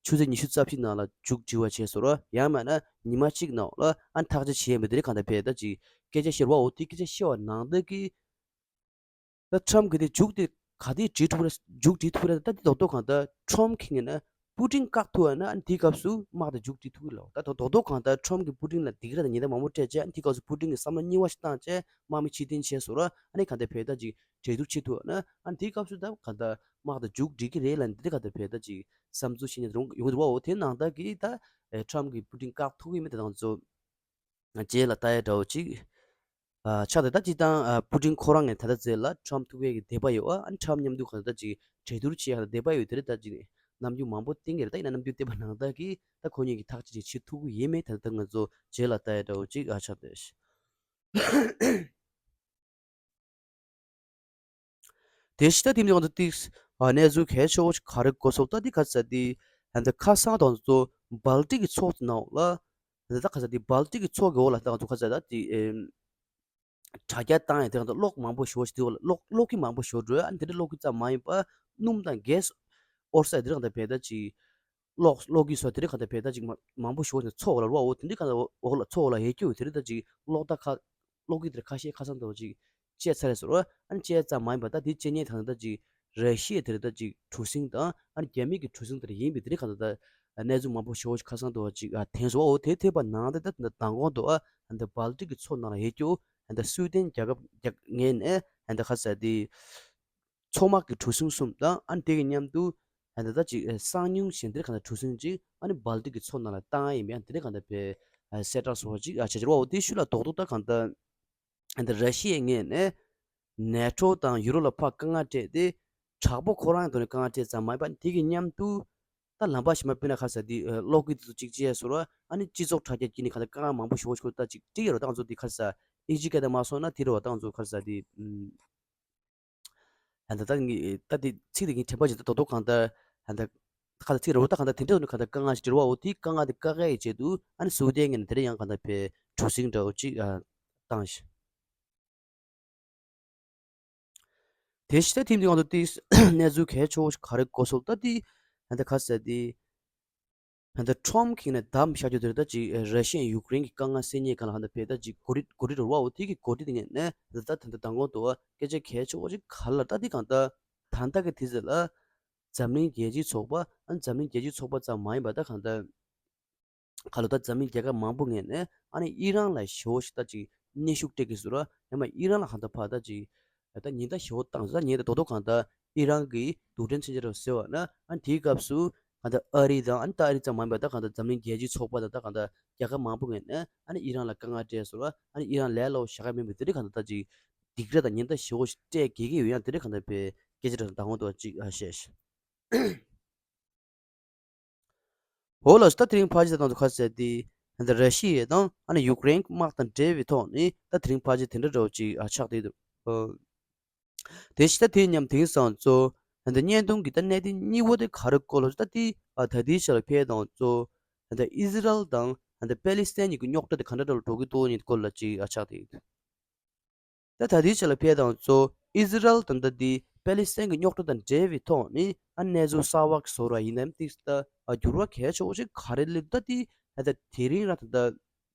ཆུ་ཚོད་ཉི་ཤུ་རྩ་བཞི་ནང་ལ་མཇུག་སྒྲིལ་བ་བྱས་སོང་ར། ཡང་མིན་ན་ཉི་མ་གཅིག་ནང་ལ་ཨ་ཐག་གཅོད་བྱས་ཡིན་པ་དེ་རིང་གང་ལྟར་བས་ད་ཅིག་སྐད་ཆ་བཤད་ར་བ། འོ་དེ་སྐད་ཆ་བཤད་པ་ནང་ལྟར་གྱི་ད་ཁྲོམ་གྱི་དེ་མཇུག་དེ་ག་དེ་སྒྲིལ་ཐུབ་ར། མཇུག་སྒྲིལ་ཐུབ་ར། ད་དེ་རྡོག་རྡོག་གང་ལྟར་ཁྲོམ་གྱི་ངོས་ནས་པུ་ཏིན་བཀག་ཐུབ་པ་ན་ཨ་ནི་དེའི་སྐབས་སུ་དམག་དེ་མཇུག་སྒྲིལ་ཐུབ་ཀྱི་རེད། ད་རྡོག་རྡོག་གང་ལྟར་ཁྲོམ་གྱིས་པུ་ཏིན་ལ་སྡིགས་ར་དང་ཉེས་རྡུང་མང་པོ་སྤྲད་བྱས། ཨ་ནི་དེའི་སྐབས་སུ་པུ་ཏིན་གྱིས་བསམ་བློ་རྙིང་བ་ཞིག་བཏང་བྱས་དམག་མི་ཕྱིར་འཐེན་བྱས་སོང་ར། ཨ་ནི་གང་ལྟར་བས་ད་ཅིག་གྲོས་བསྡུར་བྱེད་ཐུབ་པ་ན་ཨ་ནི་དེའི་སྐབས་སུ་ད་གང་ལྟར་དམག་དེ་མཇུག་སྒྲིལ་གྱི་རེད་ལབ་ནས། དེ་གང་ལྟར་བས་ད་ཅིག་བསམ་ཚུལ་བཤད་མཁན་དེ་ཡོང་གི་འདུག་བ། འོ་དེ་ནང་ལྟར་གྱི་ད་ཁྲོམ་གྱིས་པུ་ཏིན་བཀག་ཐུབ་ཀྱི་ཡོད་མེད་དེ་དང་ཚོ། རྗེས་ལ་ལྟ་ཡ་འདྲ་བོ་ཅིག་ཨ་ཆགས་ཏེ། ད་སྤྱིར་བཏང་ཨ་པུ་ཏིན་ཁོ་རང་ངས་ད་ལྟ་ཚེ་ལ་ཁྲོམ་ཐུག་ཡས་ཀྱི་འདོད་པ་ཡོད། ཨ་ཁྲོམ་མཉམ་དུ་གང་ལྟར་ཅིག་གྲོས་བསྡུར་བྱེད་ཡ་འདོད་པ་ཡོད། དེ་རེད། ད་ཅིག་ནམ་རྒྱུན་མང་པོ་བསྟན་གྱི་རེད། ད་ཡིན་ན་ནམ་རྒྱུན་བསྟན་པ་ནང་ལྟར་གྱི་ད་ཁོ་གཉིས་ཀྱིས་ཐག་གཅོད་ཅིག་བྱེད་ཐུབ་ཀྱི་ཡོད་མེད་ད་ལྟ་ང་ཚོ་རྗེས་ལ་ལྟ་ཡ་འདྲ་བོ་ཅིག་ཨ་ཆགས་ཏེ། དེ་ཕྱི་ད་དེ་མིན་ང་ཚོ་ཏིག་ཨ་གནས་ཚུལ་གལ་ཆེ་བོ་ཞིག་ག་རེ་གོ་སོང་། ད་འདི་ག་ས་འདི་ད་ཁ་སང་དང་ཚོ་སྦལ་ཏིག་གི་ཚོགས་ནང་ལ་ད་ཁ་ས་འདི་སྦལ་ཏིག་གི་ཚོགས་ཀྱི་འོག་ལ་ད་ང་ཚོ་ག་ས་ད་འདི་ཨེམ་དྲ་རྒྱ་བཏང་ཡ་དེ་ག་ད་གློག་མང་པོ་ཞེ་བོ་ཞིག་དེ་འོག་ལ་གློག་གློག་སྐུད་མང་པོ་ཞེ་བོ་འགྲོ་ཡ། ཨ་ནི་དེ་འདྲ་གློག་སྐུད་ཙམ་མ་ཡིན་པ་སྣུམ་དང་གེ་སི་ཨོར་སའི་དེ་རང་ད་བས་ད་ཅིག་གློག་གློག་སྐུད་སོགས་དེ་རིགས་གང་ལྟར་བས་ད་ཅིག་མ་མང་པོ་ཞེ་བོ་ཞིག་ཚོགས་འོག་ལ་རུ་བ། འོ་དེ་འདྲའི་གང་ལྟར་འོག་ལ་ཚོགས་འོག་ལ་ཡོད་རྒྱུ་དེ་རིགས་ད་ཅིག་གློག་ད་ཁ་གློག་སྐུད་དེ་ཁ་ཤས་ཁ་སང་དུ་ཅིག་བཅད་ཚར་རེད་ཟེར་བ། ཨ་ནི་བཅད་ཙམ་མ་ཡིན་པ་ད་དེ་བཅད་མཁན་དང་ད་ཅིག་ར་ཤི་ཡའི་དེ་རིགས་ད་ཅིག་གྲུ་གཟིངས་དང་ཨ་ནི་རྒྱ་མི་གི་གྲུ་གཟིངས་དེ་རིགས་ཡིན་པའི་དེ་རིགས་གང་ལྟར་ད་གནས་ཚུལ་མང་པོ་ཞེ་བོ་ཞིག་ཁ་སང་དུ་ཅིག་ཨ་ཐོན་སོང་བ། འོ་དེ་ཐོས་པ་ནང་དེ་ད་ད་མདང་དགོང་དུ་ཨ་ད་སྦལ་ཏིག་གི་ཚོགས་ནང་ལ་ཡོད་རྒྱུ་ཨ་ད་སུའེ་ཏེན་རྒྱལ་ཁབ་རྒྱ་ངོས་ནས་ཨ་ད་ཁ་ས་དེ། མཚོ་དམག་གི་གྲུ་གཟིངས་གསུམ་དང་ཨ་ནི་དེ་གི་མཉམ་དུ་ཨ་ད་ད་ཅིག་གསང་ཉུལ་ཞིག་འདིར་གང་ལྟར་གྲུ་གཟིངས་ཅིག་ཨ་ནི་སྦལ་ཏིག་གི་མཚོ་ནང་ལ་བཏང་ཡ་ཡིན་པས། ཨ་ནི་དེ་གང་ལྟར་བས་གསལ་བསྒྲགས་སོགས་ཅིག་ཨ་བྱ་བྱ་རོགས། འོ་དེའི་ཤུལ་ལ་རྡོག་རྡོག་ད་གང་ལྟར་ཨ་ད་ར་ཤི་ཡའི་ངོས་ནས་ནེ་ཊོ་དང་ཡུ་རོབ་ལ་ཕར་དཀའ་ངལ་སྤྲད་དེ། དྲག་པོ་ཁོ་རང་ཡང་དོ་ནས་དཀའ་ངལ་སྤྲད་ཙམ་མ་ཡིན་པ་དེ་གི་མཉམ་དུ་ད་ལམ་པ་ཞིག་མ་དཔེར་ན་ཁ་ས་དེ་གློག་སྐུད་དེ་ཚོ་གཅིག་བཅད་སོང་ར། ཨ་ནི་སྤྱི་ཚོགས་དྲ་རྒྱ་དཀྱིལ་ནས་གང་ལྟར་དཀའ་ངལ་མང་པོ་ཞེ་བོ་ཞིག་ད་ཅིག་འགྲིག་ཡོད་ར། ད་ང་ཚོ་དེ་ཁ་ས་ཨིན་ཇི་སྐད་དང་མ་སོང་ན་དེ་རུ་བ་ད་ང་ཚོ་ཁ་ས་དེ་ཨ་ད་ད་ངི་ད་དེ་ཚིག་དེ་ངི་དྲན་པ་ཅིག་ད་རྡོག་རྡོག་གང་ལྟར་ཨ་ད་ཁ་ད་ཚིག་ར་བ་ད་གང་ལྟར་དེ་འདྲ་ནི་གང་ལྟར་དཀའ་ངལ་ཞིག་འགྲིག་ར་བ། འོ་དེ་དཀའ་ངལ་དེ་བཀག་ཡའི་ཆེད་དུ་ཨ་ནི་སུའུ་ཏན་ངོས་ནས་དེ་རིང་ཡང་གང་ལྟར་བས་གྲུ་གཟིངས་འདྲ་བོ་ཅིག་ཨ་བཏང་ཞིང་། དེ་ཕྱི་ད་ཐེངས་འདི་ང་ཚོ་དེ་གནས་ཚུལ་གལ་ཆེ་བོ་ཞིག་ག་རེ་གོ་སོང་ད་དེ་ཨ་ད་ཁ་ས་དེ་ཨ་ད་ཁྲོམ་གྱི་ངོས་ནས་བདམས་བཞག་རྒྱུ་དེ་རེད། ད་ཅིག་ར་ཤི་ཡ་ཡུཀ་རེན་གྱི་དཀའ་ངལ་སེལ་མཁན་གང་ལ་གང་ལྟར་བས་ད་ཅིག་འགོ་ཁྲིད་འགོ་ཁྲིད་རེད་བ། འོ་དེ་གི་འགོ་ཁྲིད་དེ་ངོས་ནས་ད་ད་ད་མདང་དགོང་དུ་སྐད་ཆ་གལ་ཆེ་བོ་ཞིག་ག་ལ་ད་དེ་གང་ལྟར་ད་ལྟ་གི་དུས་ཚོད་ལ་འཛམ་གླིང་རྒྱལ་སྤྱིའི་ཚོགས་པ་ཨ་འཛམ་གླིང་རྒྱལ་སྤྱིའི་ཚོགས་པ་ཙམ་མ་ཡིན་པ་ད་གང་ལྟར་ཁ་ལོ་ད་འཛམ་གླིང་རྒྱལ་ཁབ་མང་པོ་ངོས་ནས་ཨ་ནི་ཨི་རན་ལ་ཞེ་བོ་ཞིག་ད་ཅིག་གནོན་ཤུགས་སྤྲད་ཀྱི་ཟེར་ར། ཡང་མ་ཨི་རན་ལ་གང་ལྟར་ཕར་ད་ཅིག་ད་ཉེན་བརྡ་ཞེ་བོ་བཏང་ཟེར། ཉེན་བརྡ་རྡོག་རྡོག་གང་ལྟར་ཨི་རན་གྱི་རྡུལ་ཕྲན་མཚོན་ཆ་རེད་ཟེར་བ་ན་ཨ་ནི་དེའི་སྐབས་སུ་གང་ལྟར་ཨ་རི་དང་ཨ་ནི་ད་ཨ་རི་ཙམ་མ་ཡིན་པ་ད་གང་ལྟར་འཛམ་གླིང་རྒྱལ་སྤྱིའི་ཚོགས་པ་དང་ད་གང་ལྟར་རྒྱལ་ཁབ་མང་པོ་ངོས་ནས་ཨ་ནི་ཨི་རན་ལ་དཀའ་ངལ་སྤྲད་ཟེར་ར། ཨ་ནི་ཨི་རན་ལས་སླ་བོ་བཞག་གི་མིན་པའི་དེ་འདྲ་གང་ལྟར་ད་ཅིག་སྡིགས་ར་དང་ཉེན་བརྡ་ཞེ་བོ་ཞིག་སྤྲད་དགོས་ཀྱི་ཡོད། ཡང་དེ་འདྲ་གང་ལྟར་བས་སྐད་ཆ་རེ་ཟུང་བདག་དབང་དུ་ཅིག་ཨ་བཤད་ཤིང་། འོ་ལགས་སོ། ད་དེ་རིང་ཕལ་ཆེར་ད་དུང་ཁ་གསལ་ཏེ་ད་ར་ཤི་ཡ་དང་ཨ་ནི་ཡུཀ་རེན་དམག་དང་འབྲེལ་བའི་ཐོག་ནས་ད་དེ་རིང་ཕལ་ཆེར་དེ་འདྲ་འདྲ་བོ་ཅིག་ཨ་ཆགས་བསྡད་འདུག། ཨོ། དེ་ཕྱི་ད་དེ་མཉམ་དེང་སང་ཚོ་ད་བརྙན་ཐུང་གི་ད་གནད་དོན་གཉིས་པོ་དེ་ག་རེ་སྐོར་ལ་ད་དེ་ཨ་ད་དེའི་ཆ་ལ་ཕེབས་དང་ཚོ་ད་ཨི་ཟི་རལ་དང་ད་པེ་ལི་སི་ཐན་གཉིས་ཀྱི་རྙོག་དྲ་དེ་ག་འདྲ་འདྲ་ལ་འགྲོ་གི་འདུག་ཡིན་སྐོར་ལ་ཅིག་ཨ་ཆགས་བསྡད་འདུག། ད་ད་ལྟའི་ཆ་ལ་ཕེབས་དང་ཚོ་ཨི་ཟི་རལ་དང་ད་དེ་པེ་ལི་སི་ཐན་གྱི་རྙོག་དྲ་དང་འབྲེལ་བའི་ཐོག་ནས་ཨ་གནས་ཚུལ་གསར་བ་ཞིག་བཟོ་ར་ཡིན་ནམ་ཏིག་ད་ཨ་འགྱུར་བ་གལ་ཆེ་བོ་ཞིག་ག་རེ་སླེབས་ད་དེ་ད་དེ་རིང་ར་ད་ད་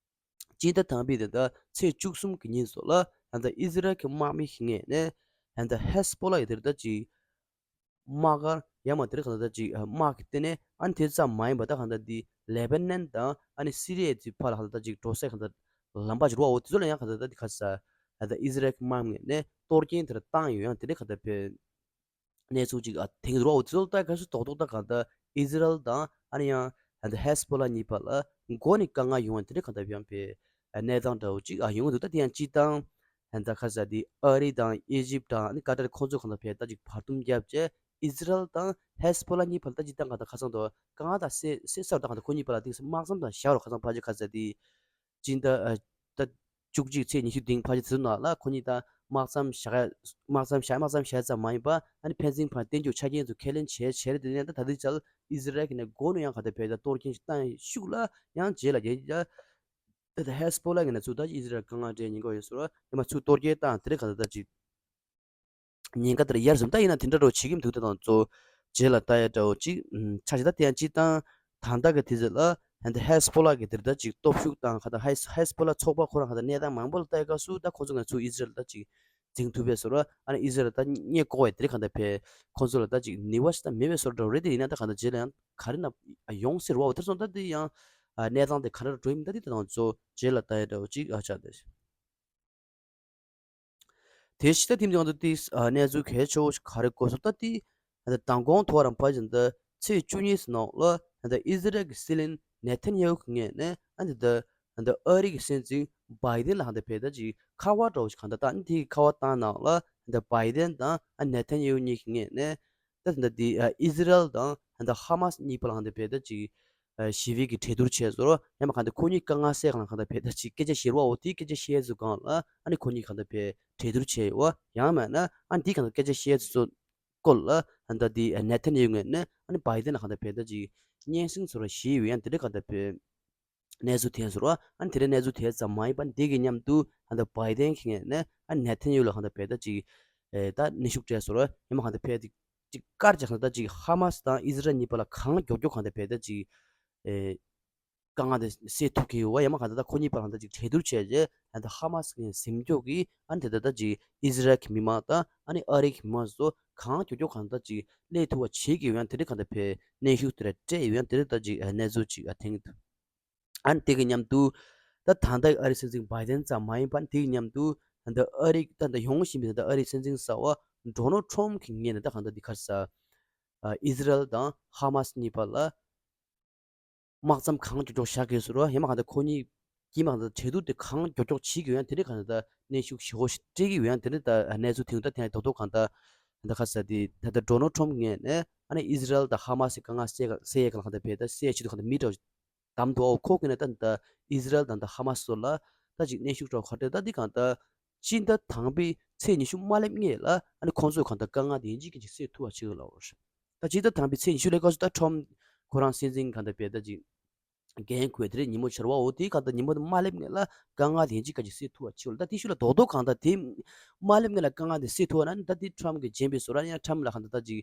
སྤྱི་ཟླ་དང་པོའི་ད་ད་ཚེས་བཅུ་གསུམ་གྱི་ཉིན་སོགས་ལ་ད་ད་ཨི་ཟི་རལ་གྱི་དམག་མི་ཞིག་ངོས་ནས་ད་ད་ཧེ་སི་པོ་ལ་ཡི་དེར་ད་ཅིག་དམག་སྒར་ཡང་མ་དེར་གང་ལྟར་ཅིག་དམག་གི་ལྟེ་གནས་ཨ་ནི་དེ་ཙམ་མ་ཡིན་པ་ད་གང་ལྟར་འདི་ལེ་བྷ་ནན་དང་ཨ་ནི་སི་རི་ཡའི་ཕར་ལ་གང་ལྟར་ཅིག་འགྲོ་སའི་གང་ལྟར་ལམ་པ་ཅིག་རུ་བ། འོ་དེ་ཚོ་ལ་ཡང་གང་ལྟར་ད་འདི་ཁ་ས་ད་ཨི་ཟི་རལ་གྱི་དམག་ངོས་ནས་གཏོར་སྐྱོན་དེར་བཏང་ཡོད། ཡང་དེ་འདྲའི་གང་ལྟར་བས་གནས་ཚུལ་ཅིག་ཨ་དེང་རུ་བ། འོ་དེ་ཚོ་ལ་ལྟ་ག་སུ་རྡོག་རྡོག་ད་གང་ལྟར་ཨི་ཟི་རལ་དང་ཨ་ནི་ཡང་ད་ཧེ་སི་པོ་ལ་གཉིས་བར་ལ་མགོ་ནས་དཀའ་ངལ་ཡོང་བ་དེ་འདྲའི་གང་ལྟར་ཡང་བས་གནས་སྟངས་འདྲ་བོ་ཅིག་ཨ་ཡོང་གི་འདུག། ད་དེ་ཡང་སྤྱིར་བཏང་ད་ཁ་ས་དེ་ཨ་རི་དང་ཨི་ཇིབ་དང་ཨ་ནི་ཀ་ཏར་ཁོང་ཚོ་གང་ལྟར་བས་ད་ཅིག་བར་འདུམ་བརྒྱབ་བྱས་ཨི་ཟི་རལ་དང་ཧེ་སི་པོ་ལ་གཉིས་བར་ད་སྤྱིར་བཏང་གང་ལྟར་ཁ་སང་དུ་དཀའ་ངལ་དང་སེ་སེ་སར་ད་གང་ལྟར་ཁོ་གཉིས་བར་ལ་དེ་དམག་མཚམས་དང་བཞག་རོགས། ཁ་སང་ཕལ་ཆེར་ཁ་ས་དེ་ སྤྱི་ཟླ་ཨ་ཟླ་བཅུ་གཅིག་ཚེས་ཉི་ཤུ་བདུན་ཕལ་ཆེར་དེ་ཚོ་ནང་ལ་ཁོ་གཉིས་ད་དམག་མཚམས་བཞག་དམག་མཚམས་བཞག་དམག་མཚམས་བཞག་ཙམ་མ་ཡིན་པ་ཨ་ནི་ཕན་ཚུན་བར་བརྟན་བཞུགས་ཆ་རྐྱེན་ཚོ་ཁས་ལེན་བྱས་བྱས་རེད། དེ་ནས་ད་ད་ལྟའི་ཆར་ཨི་ཟི་རལ་གྱི་ནས་མགོ་ནས་ཡང་ག་ད་བས་ད་གཏོར་སྐྱོན་ཞིག་བཏང་ཤུགས་ལ་ཡང་རྗེས་ལ་རྒྱལ་ད་ད་ཧེ་སི་པོ་ལ་གི་ནས་ཚུར་ད་ཨི་ཟི་རལ་དཀའ་ངལ་འཕྲད་ཉེན་ཁ་ཡོད་ཟེར་བ་ཡང་མ་ཚུར་གཏོར་སྐྱོན་བཏང་དེ་རེད། ག་ད་ད་ཅིག་ཉེན་ཁ་དེར་ཡར་སོང་ད་ཡིན་ན་དེ་འདྲ་རོ་བྱེད་ཀྱི་མི་འདུག་ད་དང་གཙོ་རྗེས་ལ་ལྟ་ཡ་འདྲ་བོ་ཅིག་ཆ་ཞིག་ད་དེ་ཡང་ཅིག་དང་ད་ལྟ་གི་དུས་ཚོད་ལ་ཧན་ད་ཧེ་སི་པོ་ལ་གི་དེར་ད་ཅིག་སྟོབས་ཤུགས་དང་ག་ད་ཧེ་ཧེ་སི་པོ་ལ་ཚོགས་པ་ཁོ་རང་ག་ད་གནས་སྟངས་མང་པོ་ལ་ལྟ་ཡ་སྐབས་སུ་ད་ཁོ་ཚོ་ང་ཚོ་ཨི་ཟི་རལ་ད་ཅིག་འཛིང་ཐུབ་པའི་བཟོ་འདྲ་ཨ་ནི་ཨི་ཟི་རལ་ད་རྙེད་ཀོ་བའི་དེ་རིང་ག་ད་ཕེ་ཁོ་ཚོ་ལ་ད་ཅིག་ནུས་པ་ཞིག་ད་མེད་པའི་བཟོ་འདྲ་རེད། དེ་ཡིན་ན་ད་ག་ད་རྗེས་ལ་ཡང་ག་རེ་ན་ཡོང་སྲིད་རོ་དེར་སོང་ད་དེ་ཡང་གནས་སྟངས་དེ་ག་རེ་འགྲོ་ཡིན་ད་དེ་ད་དང་གཙོ་རྗེས་ལ་ལྟ་ཡ་འདྲ་བོ་ཅིག་ཨ་ཆགས་དེ། དེ་ཕྱི་ཟླ་ཐིམ་ཀྱང་དུ་དེ་གནས་ཚུལ་གལ་ཆེ་བོ་ཞིག་ག་རེ་གོ་སོང་ད་དེ་མདང་དགོང་ཐོག་རང་ཕལ་ཆེར་འདི་ཚེས་བཅུ་གཉིས་ནང་ལ་ཨི་ཟི་རལ་གྱི་སྲིད་བློན་ནེ་ཐན་ཡ་ཧུ་གི་ངོས་ནས་ཨ་འདི་ད་ཨ་རི་གི་སྲིད་འཛིན་བྷའི་ཏན་ལ་ཧ་འདི་བས་ད་ཅིག་ཁ་པར་འདྲ་བོ་ཞིག་གང་ད་བཏང་དེ་ཁ་པར་བཏང་ནང་ལ་ཨ་འདི་བྷའི་ཏན་དང་ཨ་ནེ་ཐན་ཡ་ཧུ་གཉིས་ཀྱི་ངོས་ནས་ད་ད་འདི་ཨི་ཟི་རལ་དང་ཨ་འདི་ཧ་མ་སི་གཉིས་པ་ལ་ཧ་འདི་བས་ད་ཅིག་ཞི་བའི་གི་གྲོས་བསྡུར་བྱས་སོ་ཡང་མ་གང་ལྟར་ཁོ་གཉིས་དཀའ་ངལ་སེལ་གང་ལ་གང་ལྟར་བས་ད་ཅིག་སྐད་ཆ་བཤད་རོགས་འོ་དེའི་སྐད་ཆ་བཤད་ཚུལ་སྒང་ལ་ཨ་ནི་ཁོ་གཉིས་གང་ལྟར་བས་གྲོས་བསྡུར་བྱས་ཡོད་ཡང་མེད་ན་ཨ་ནི་དེའི་གང་ལྟར་སྐད་ཆ་བཤད་ཚུལ་སྐོར་ལ་ཨ་ད་དེ་ནེ་ཐན་ཡ་ཧུ་ངོས་ནས་ཨ་ནི་བྷའི་ཏན་ལ་གང་ལྟར་བས་ད་ཅིག་སྙན་སེང་ཚོར་བ་ཞིག་ཡོད་ཡང་དེ་འདྲ་གང་ལྟར་བས་གནས་ཚུལ་ཐོན་སོ་ཨ་ནི་དེ་འདྲ་གནས་ཚུལ་ཐོན་ཙམ་མ་ཡིན་པ་འདི་གི་མཉམ་དུ་ཨ་ད་བྷའི་ཏན་གི་ངོས་ནས་ཨ་ནེ་ཐན་ཡ་ཧུ་ལ་གང་ལྟར་བས་ད་ཅིག་ད་གནོན་ཤུགས་སྤྲད་སོ་ཡང་མ་གང་ལྟར་བས་ཅིག་དཀར་ཅིག་ད་ཅིག་ཧ་མ་སི་དང་ཨི་ཟི་རལ་གཉིས་བར་ལ་གང་མགྱོགས་མགྱོགས་གང་ལྟར་བས་ད་ཅིག་དཀའ་ངལ་དེ་སེལ་ཐུབ་ཀྱི་ཡོད་པ་ཡང་མ་གང་ལྟར་ད་ཁོ་གཉིས་བར་ལ་ད་ཅིག་གྲོས་བསྡུར་བྱས་རྗེས་ད་ཧ་མ་སི་གི་འཛིན་སྐྱོང་གིས་ཨ་ནི་དེ་ད་ད་ཅིག་ཨི་ཟི་རལ་གྱི་མི་མང་དང་ཨ་ནི་ཨ་རི་གི་མི་མང་ཚོ་གང་མགྱོགས་མགྱོགས་གང་ལྟར་ཅིག་སླེབས་ཐུབ་པ་བྱེད་ཀྱི་ཡོད་ཡང་དེ་འདྲ་གང་ལྟར་བས་གནོན་ཤུགས་དེ་འདྲ་སྤྲད་ཡོད་ཡང་དེ་འདྲ་ད་ཅིག་གནས་ཚུལ་ཅིག་ཐོན་གྱི་འདུག་ཨ་ནི་དེ་གི་མཉམ་དུ་ད་ད་ལྟ་ཨ་རི་སྲིད་འཛིན་བྷའི་ཏན་ཙམ་མ་ཡིན་པར་དེ་གི་མཉམ་དུ་ད་ལྟ་ཨ་རི་ད་ལྟ་ཡོང་བཞིན་པའི་ད་ལྟ་ཨ་རི་སྲིད་འཛིན་གསར་པ་ཌོ་ནལ་ཊམ་གི་ངོས་ནས་ད་གང་ལྟར་འདི་ག་རེ་ཟེར་ཨི་ཟི་རལ་དང་ཧ་མ་སི་གཉིས་བར་ལ་དམག་མཚམས་གང་མགྱོགས་མགྱོགས་བཞག་དགོས་ཟེར་བ་ཡང་མ་གང་ལྟར་ཁོ་གཉིས་ཀྱིས་མ་གང་ལྟར་གྲོས་བསྡུར་དེ་གང་མགྱོགས་མགྱོགས་བྱེད་ཀྱི་ཡོད་ཡང་དེ་འདྲ་གང་ལྟར་གནོན་ཤུགས་ཞེ་པོ་ཞིག་སྤྲད་ཀྱི་ཡོད་ཡང་དེ་འདྲ་ད་གནས་ཚུལ་དེ་ད་ཐེངས་རྡོག་རྡོག་གང་ལྟར་ད་ག་ཟེར་དེ་ད་ལྟ་ཌོ་ནལ་ཊམ་ངོས་ནས་ཨ་ནི་ཨི་ཟི་རལ་དང་ཧ་མ་སི་དཀའ་ངལ་སེལ་སེལ་ཡས་གང་ལ་གང་ལྟར་བས་ད་སེལ་ཆེད་དུ་གང་ལྟར་མི་འདྲ་བོ་བདམས་འདུག་ཨོ་ཁོ་གི་ནས་ད་ད་ཨི་ཟི་རལ་དང་ད་ཧ་མ་སི་ཚོ་ལ་ད་ཅིག་གནོན་ཤུགས་སྤྲད་ག་འདྲ་ད་འདི་གང་ལྟར་སྤྱི་ཟླ་དང་པའི་ཚེས་ཉི་ཤུ་མ་སླེབས་སྔོན་ལ་ཨ་ནི་ཁོང་ཚོས་གང་ལྟར་དཀའ་ངལ་དེ་ཡིན་གཅིག་གིན་གཅིག་སེལ་ཐུབ་པ་བྱེད་དགོས་ལབ་པ་རེད། ད་སྤྱི་ཟླ་དང་པའི་ཚེས་ཉི་ཤུ་ལས་སྐབས་སུ་ད་ཊམ་ཁོ་རང་སྲིད་འཛིན་གང་ལྟར་བས་ད་ཅིག་འགན་ཁུར་དེ་རིང་ཉིན་མོ་ཆེ་བ་འོ་དེའི་གང་ལྟར་ཉིན་མོ་དེ་མ་སླེབས་སྔོན་ལ་དཀའ་ངལ་དེ་ཡིན་གཅིག་གིན་གཅིག་སེལ་ཐུབ་པ་བྱེད་དགོས་ལབ། ད་དེ་ཤུགས་ལ་རྡོག་རྡོག་གང་ལྟར་དེ་མ་སླེབས་སྔོན་ལ་དཀའ་ངལ་དེ་སེལ་ཐུབ་པ་ན་ད་དེ་ཊམ་གི་རྗེས་འབུད་བཟོ་འདྲ་ཡང་ཊམ་ལ་གང་ལྟར་ད་ཅིག་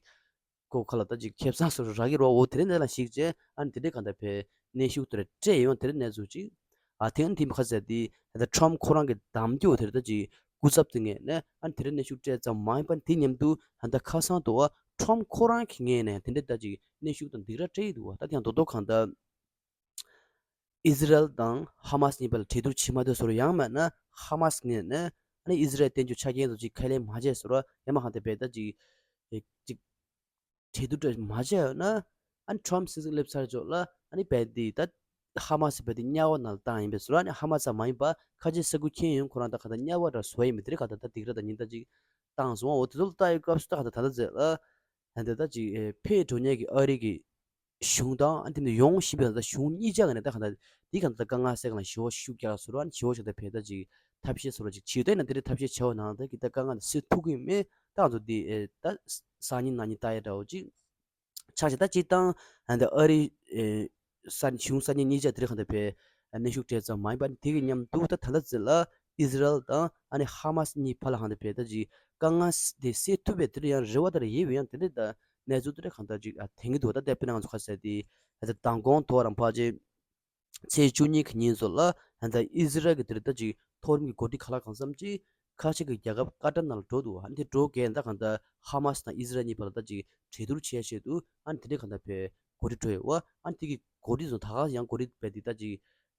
ཁོ་ཁ་ལ་ད་ཅིག་ཁེ་བཟང་སོ་རག་གི་རོ་འོ་དེ་རིང་ནས་ལ་ཞིག་ཅེ་ཨ་ནི་དེ་འདྲའི་གང་ལྟར་བས་གནོན་ཤུགས་དེ་འདྲ་སྤྲད་ཡོང་དེ་འདྲའི་གནས་ཚུལ་ཅིག་ཨ་ཐེངས་དེ་མ་ཁ་ཟེར་དེ་ད་ཊམ་ཁོ་རང་གི་གདམ་རྒྱུ་དེ་འདྲ་ད་ཅིག་སྐུ་ཚབ་དེ་ངས་ནས་ཨ་ནི་དེ་འདྲའི་གནོན་ཤུགས་སྤྲད་ཙམ་མ་ཡིན་པ་དེ་མཉམ་དུ་ད་ལྟ་ཁ་སང་དུ་བ་ཊམ་ཁོ་རང་གི་ངས་ནས་དེ་འདྲའི་ད་ཅིག་གནོན་ཤུགས་དང་སྡིགས་ར་སྤྲད་ཡི་འདུག་བ། ད་ཐེངས་རྡོག་རྡོག་གང་ལྟར་ཨི་ཟི་རལ་དང་ཧ་མ་སི་གཉིས་བར་ལ་གྲོས་བསྡུར་བྱེད་མ་ཐུབ་སོང་ཡང་མིན་ན་ཧ་མ་སི་ངོས་ནས་ཨ་ནི་ཨི་ཟི་རལ་བསྟན་རྒྱུ་ཆ་རྐྱེན་དུ་ཅིག་ཁས་ལེན་མ་བྱས་སོང་ཡང་མ་གང་ལྟར་བས་ད་ཅིག་ཅིག་གྲོས་བསྡུར་མ་བྱས་ཡོད་ན་ཨ་ནི་ཊམ་སྲིད་འཛིན་སླེབས་ཚར་ཆོག་ལ་ཨ་ནི་བས་དེ་ད་ཧ་མ་སི་བས་དེ་དམྱལ་བ་ནང་ལ་བཏང་ཡིན་པས་སོང་ཨ་ནི་ཧ་མ་སི་མ་ཡིན་པ་ཁ་ཆེ་ས་ཁུལ་ཁྱེད་ཡོང་ཁོ་རང་ད་ག་ད་དམྱལ་བ་འདྲ་བཟོ་ཡིན་མི་དེ་རེད་ག་ད་ད་སྡིགས་ར་ད་ཉིན་ད་ཅིག་བཏང་སོང་ཨ་འོ་དེ་ཚོ་ལ་ལྟ་ཡི་སྐབས་སུ་ད་ག་ད་ད་ད་ཟེར་ལ་ཨ་ནི་ད་ཅིག་ཕེ་འགྲོ་ཉེ་གི་ཨ་རི་གི་གཞུང་དང་ཨ་དེ་ནས་ཡོང་བཞིན་པའི་ད་གཞུང་གཉིས་ཆ་ག་ནས་ད་གང་ལྟར་འདི་གང་ལྟར་དཀའ་ངལ་སེལ་ག་ལ་ཞི་བ་ཤུགས་རྒྱག་ལ་ཟེར་བ་ཞི་བ་ཞིག་ད་བས་ད་ཅིག་ཐབས་ཤེས་ཟེར་བ་ཅིག་བྱེད་དོན་ན་འདི་འདྲའི་ཐབས་ཤེས་བྱ་བ་ནང་ད་གི་ད་དཀའ་ངལ་འདི་སེལ་ཐུབ་ཀྱི་མེད་ད་ང་ཚོ་འདི་ད་སང་ཉིན་གནངས་ཉིན་ལྟ་ཡ་འདྲ་བོ་ཅིག་ཆགས་ཤིག་ད་སྤྱིར་བཏང་ད་ཨ་རི་ས་གཞུང་ས་གནས་གཉིས་ཆ་འདི་རེད་གང་ལྟར་བས་གནོན་ཤུགས་སྤྲད་ཙམ་མ་ཡིན་པ་འདི་གི་མཉམ་དུ་ད་ད་ལྟ་ཙི་ལ་ཨི་ཟི་རལ་དང་ཨ་ནི་ཧ་མ་སི་གཉིས་བར་ལ་གང་ལྟར་བས་ད་ཅིག་དཀའ་ངལ་དེ་སེལ་ཐུབ་པའི་དེ་འདྲ་ཡང་རེ་བ་ད་རེ་ཡོད་པའི་ཡང་དེ་འདྲ་ད། གནས་ཚུལ་དེ་འདྲ་གང་ལྟར་ཅིག་ཨ་ཐོན་གྱི་འདུག་ད་དེ་དཔེར་ན་ང་ཚོ་ཁ་གསལ་དེ་ཨ་ད་མདང་དགོང་ཐོག་རང་ཕལ་ཆེར་ཚེས་བཅུ་གཉིས་ཀྱི་ཉིན་ཚོ་ལ་ཨ་ད་ཨི་ཟི་རལ་གྱི་དེ་འདྲ་ད་ཅིག་མཐོ་རིམ་གྱི་འགོ་ཁྲིད་ཁ་ལག་གང་འཚམ་ཅིག་ཁ་ཆེ་གི་རྒྱལ་ཁབ་ཀ་ཏར་ནང་ལ་འགྲོ་འདུག་ཨ་ནི་དེ་འགྲོ་གས་ད་གང་ལྟར་ཧ་མ་སི་དང་ཨི་ཟི་རལ་གཉིས་བར་ལ་ད་ཅིག་གྲོས་བསྡུར་བྱས་བྱས་འདུག་ཨ་ནི་དེ་འདྲ་གང་ལྟར་བས་འགོ་ཁྲིད་འགྲོ་ཡོད་བ། ཨ་ནི་དེ་གི་འགོ་ཁྲིད་ཚོ་ད་ག་ཡང་འགོ་ཁྲིད་བས་དེ་ད་ཅིག་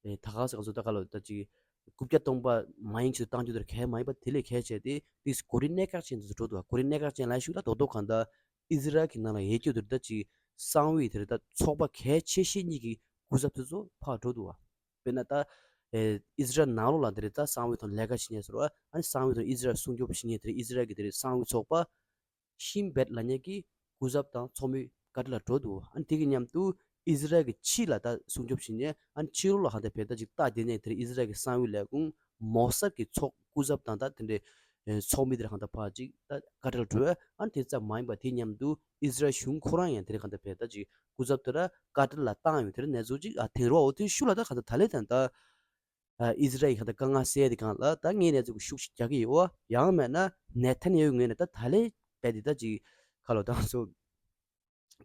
ཨེ་ད་ག་ཟེར་ག་ཚོ་ད་ག་ལ་ད་ཅིག་རྐུབ་བཀྱག་སྟོང་པ་མ་ཡིན་ཕྱིར་བཏང་རྒྱུ་དེར་གལ་མ་ཡིན་པ་དེ་ལས་གལ་ཆེ་སྟེ་དེ་གོ་རིམ་གནད་འགག་ཅན་དུ་འགྲོ་འདུག་གོ་རིམ་གནད་འགག་ཅན་ལ་ཞུགས་ད་རྡོག་རྡོག་གང་ལྟར་ཨི་ཟི་རལ་གྱི་ནང་ལ་ཡོད་རྒྱུ་དེར་ད་ཅིག་གསང་བའི་དེར་ད་ཚོགས་པ་གལ་ཆེ་ཤོས་གཉིས་ཀྱི་སྐུ་ཚབ་དེ་ཚོ་ཕར་འགྲོ་འདུག་དཔེར་ན་ད་ཨེ་ཨི་ཟི་རལ་ནང་ལོགས་ལ་དེར་ད་གསང་བའི་ཐོག་ལས་ཀ་བྱེད་མཁན་ཟེར་བ་ཨ་ནི་གསང་བའི་ཐོག་ཨི་ཟི་རལ་སྲུང་སྐྱོབ་བྱེད་མཁན་དེར་ཨི་ཟི་རལ་གྱི་དེར་གསང་བའི་ཚོགས་པ་ཤིན་བེད་ལབ་མཁན་གྱི་སྐུ་ཚབ་དང་ཚོགས་མི་བཀའ་ཁྲི་ལ་འགྲོ་འདུག་ཨ་ནི་དེ་གི་མཉམ་དུ་ ཨི་ཟི་རལ་གྱི་ཕྱི་ལ་ད་སྲུང་སྐྱོབ་བྱེད་མཁན། ཨ་ནི་ཕྱི་ལོགས་ལ་གང་ལྟར་ཕེབས་ད་ཅིག་རྟ་རྒྱག་མཁན་དེ་རིང་ཨི་ཟི་རལ་གྱི་གསང་བའི་ལས་ཁུངས་མོ་སཱད་ཀྱི་ཚོགས་སྐུ་ཚབ་དང་ད་དེ་འདྲའི་ཚོགས་མི་དེ་ར་གང་ལྟར་ཕར་ཅིག་ད་ཀ་ཏར་འགྲོ་བས། ཨ་ནི་དེ་ཙམ་མ་ཡིན་པ་དེ་མཉམ་དུ་ཨི་ཟི་རལ་གཞུང་ཁོ་རང་ཡང་དེ་རིང་གང་ལྟར་ཕེབས་ད་ཅིག་སྐུ་ཚབ་དེ་ར་ཀ་ཏར་ལ་བཏང་ཡོད། དེ་རིང་གནས་ཚུལ་ཅིག་ཨ་ཐེངས་རེ་བ་འོ་དེ་ཤུགས་ལ་ད་གང་ལྟར་ད་ལས་དང་ད། ཨ་ཨི་ཟི་རལ་གྱི་གང་ལྟར་དཀའ་ངལ་སེལ་ཡ་དེ་སྒང་ལ་ད་དངོས་གནས་ཚུལ་ཤུགས་ཤིག་རྒྱག་གི་ཡོད་པ། ཡང་མིན་ན་ནེ་ཐན་ཡ་ཧུའི་ངོས་ནས་ད་ད་ལས་རྦད་དེ་ད་ཅིག་ཁ་ལོ་བཏང་སོང་།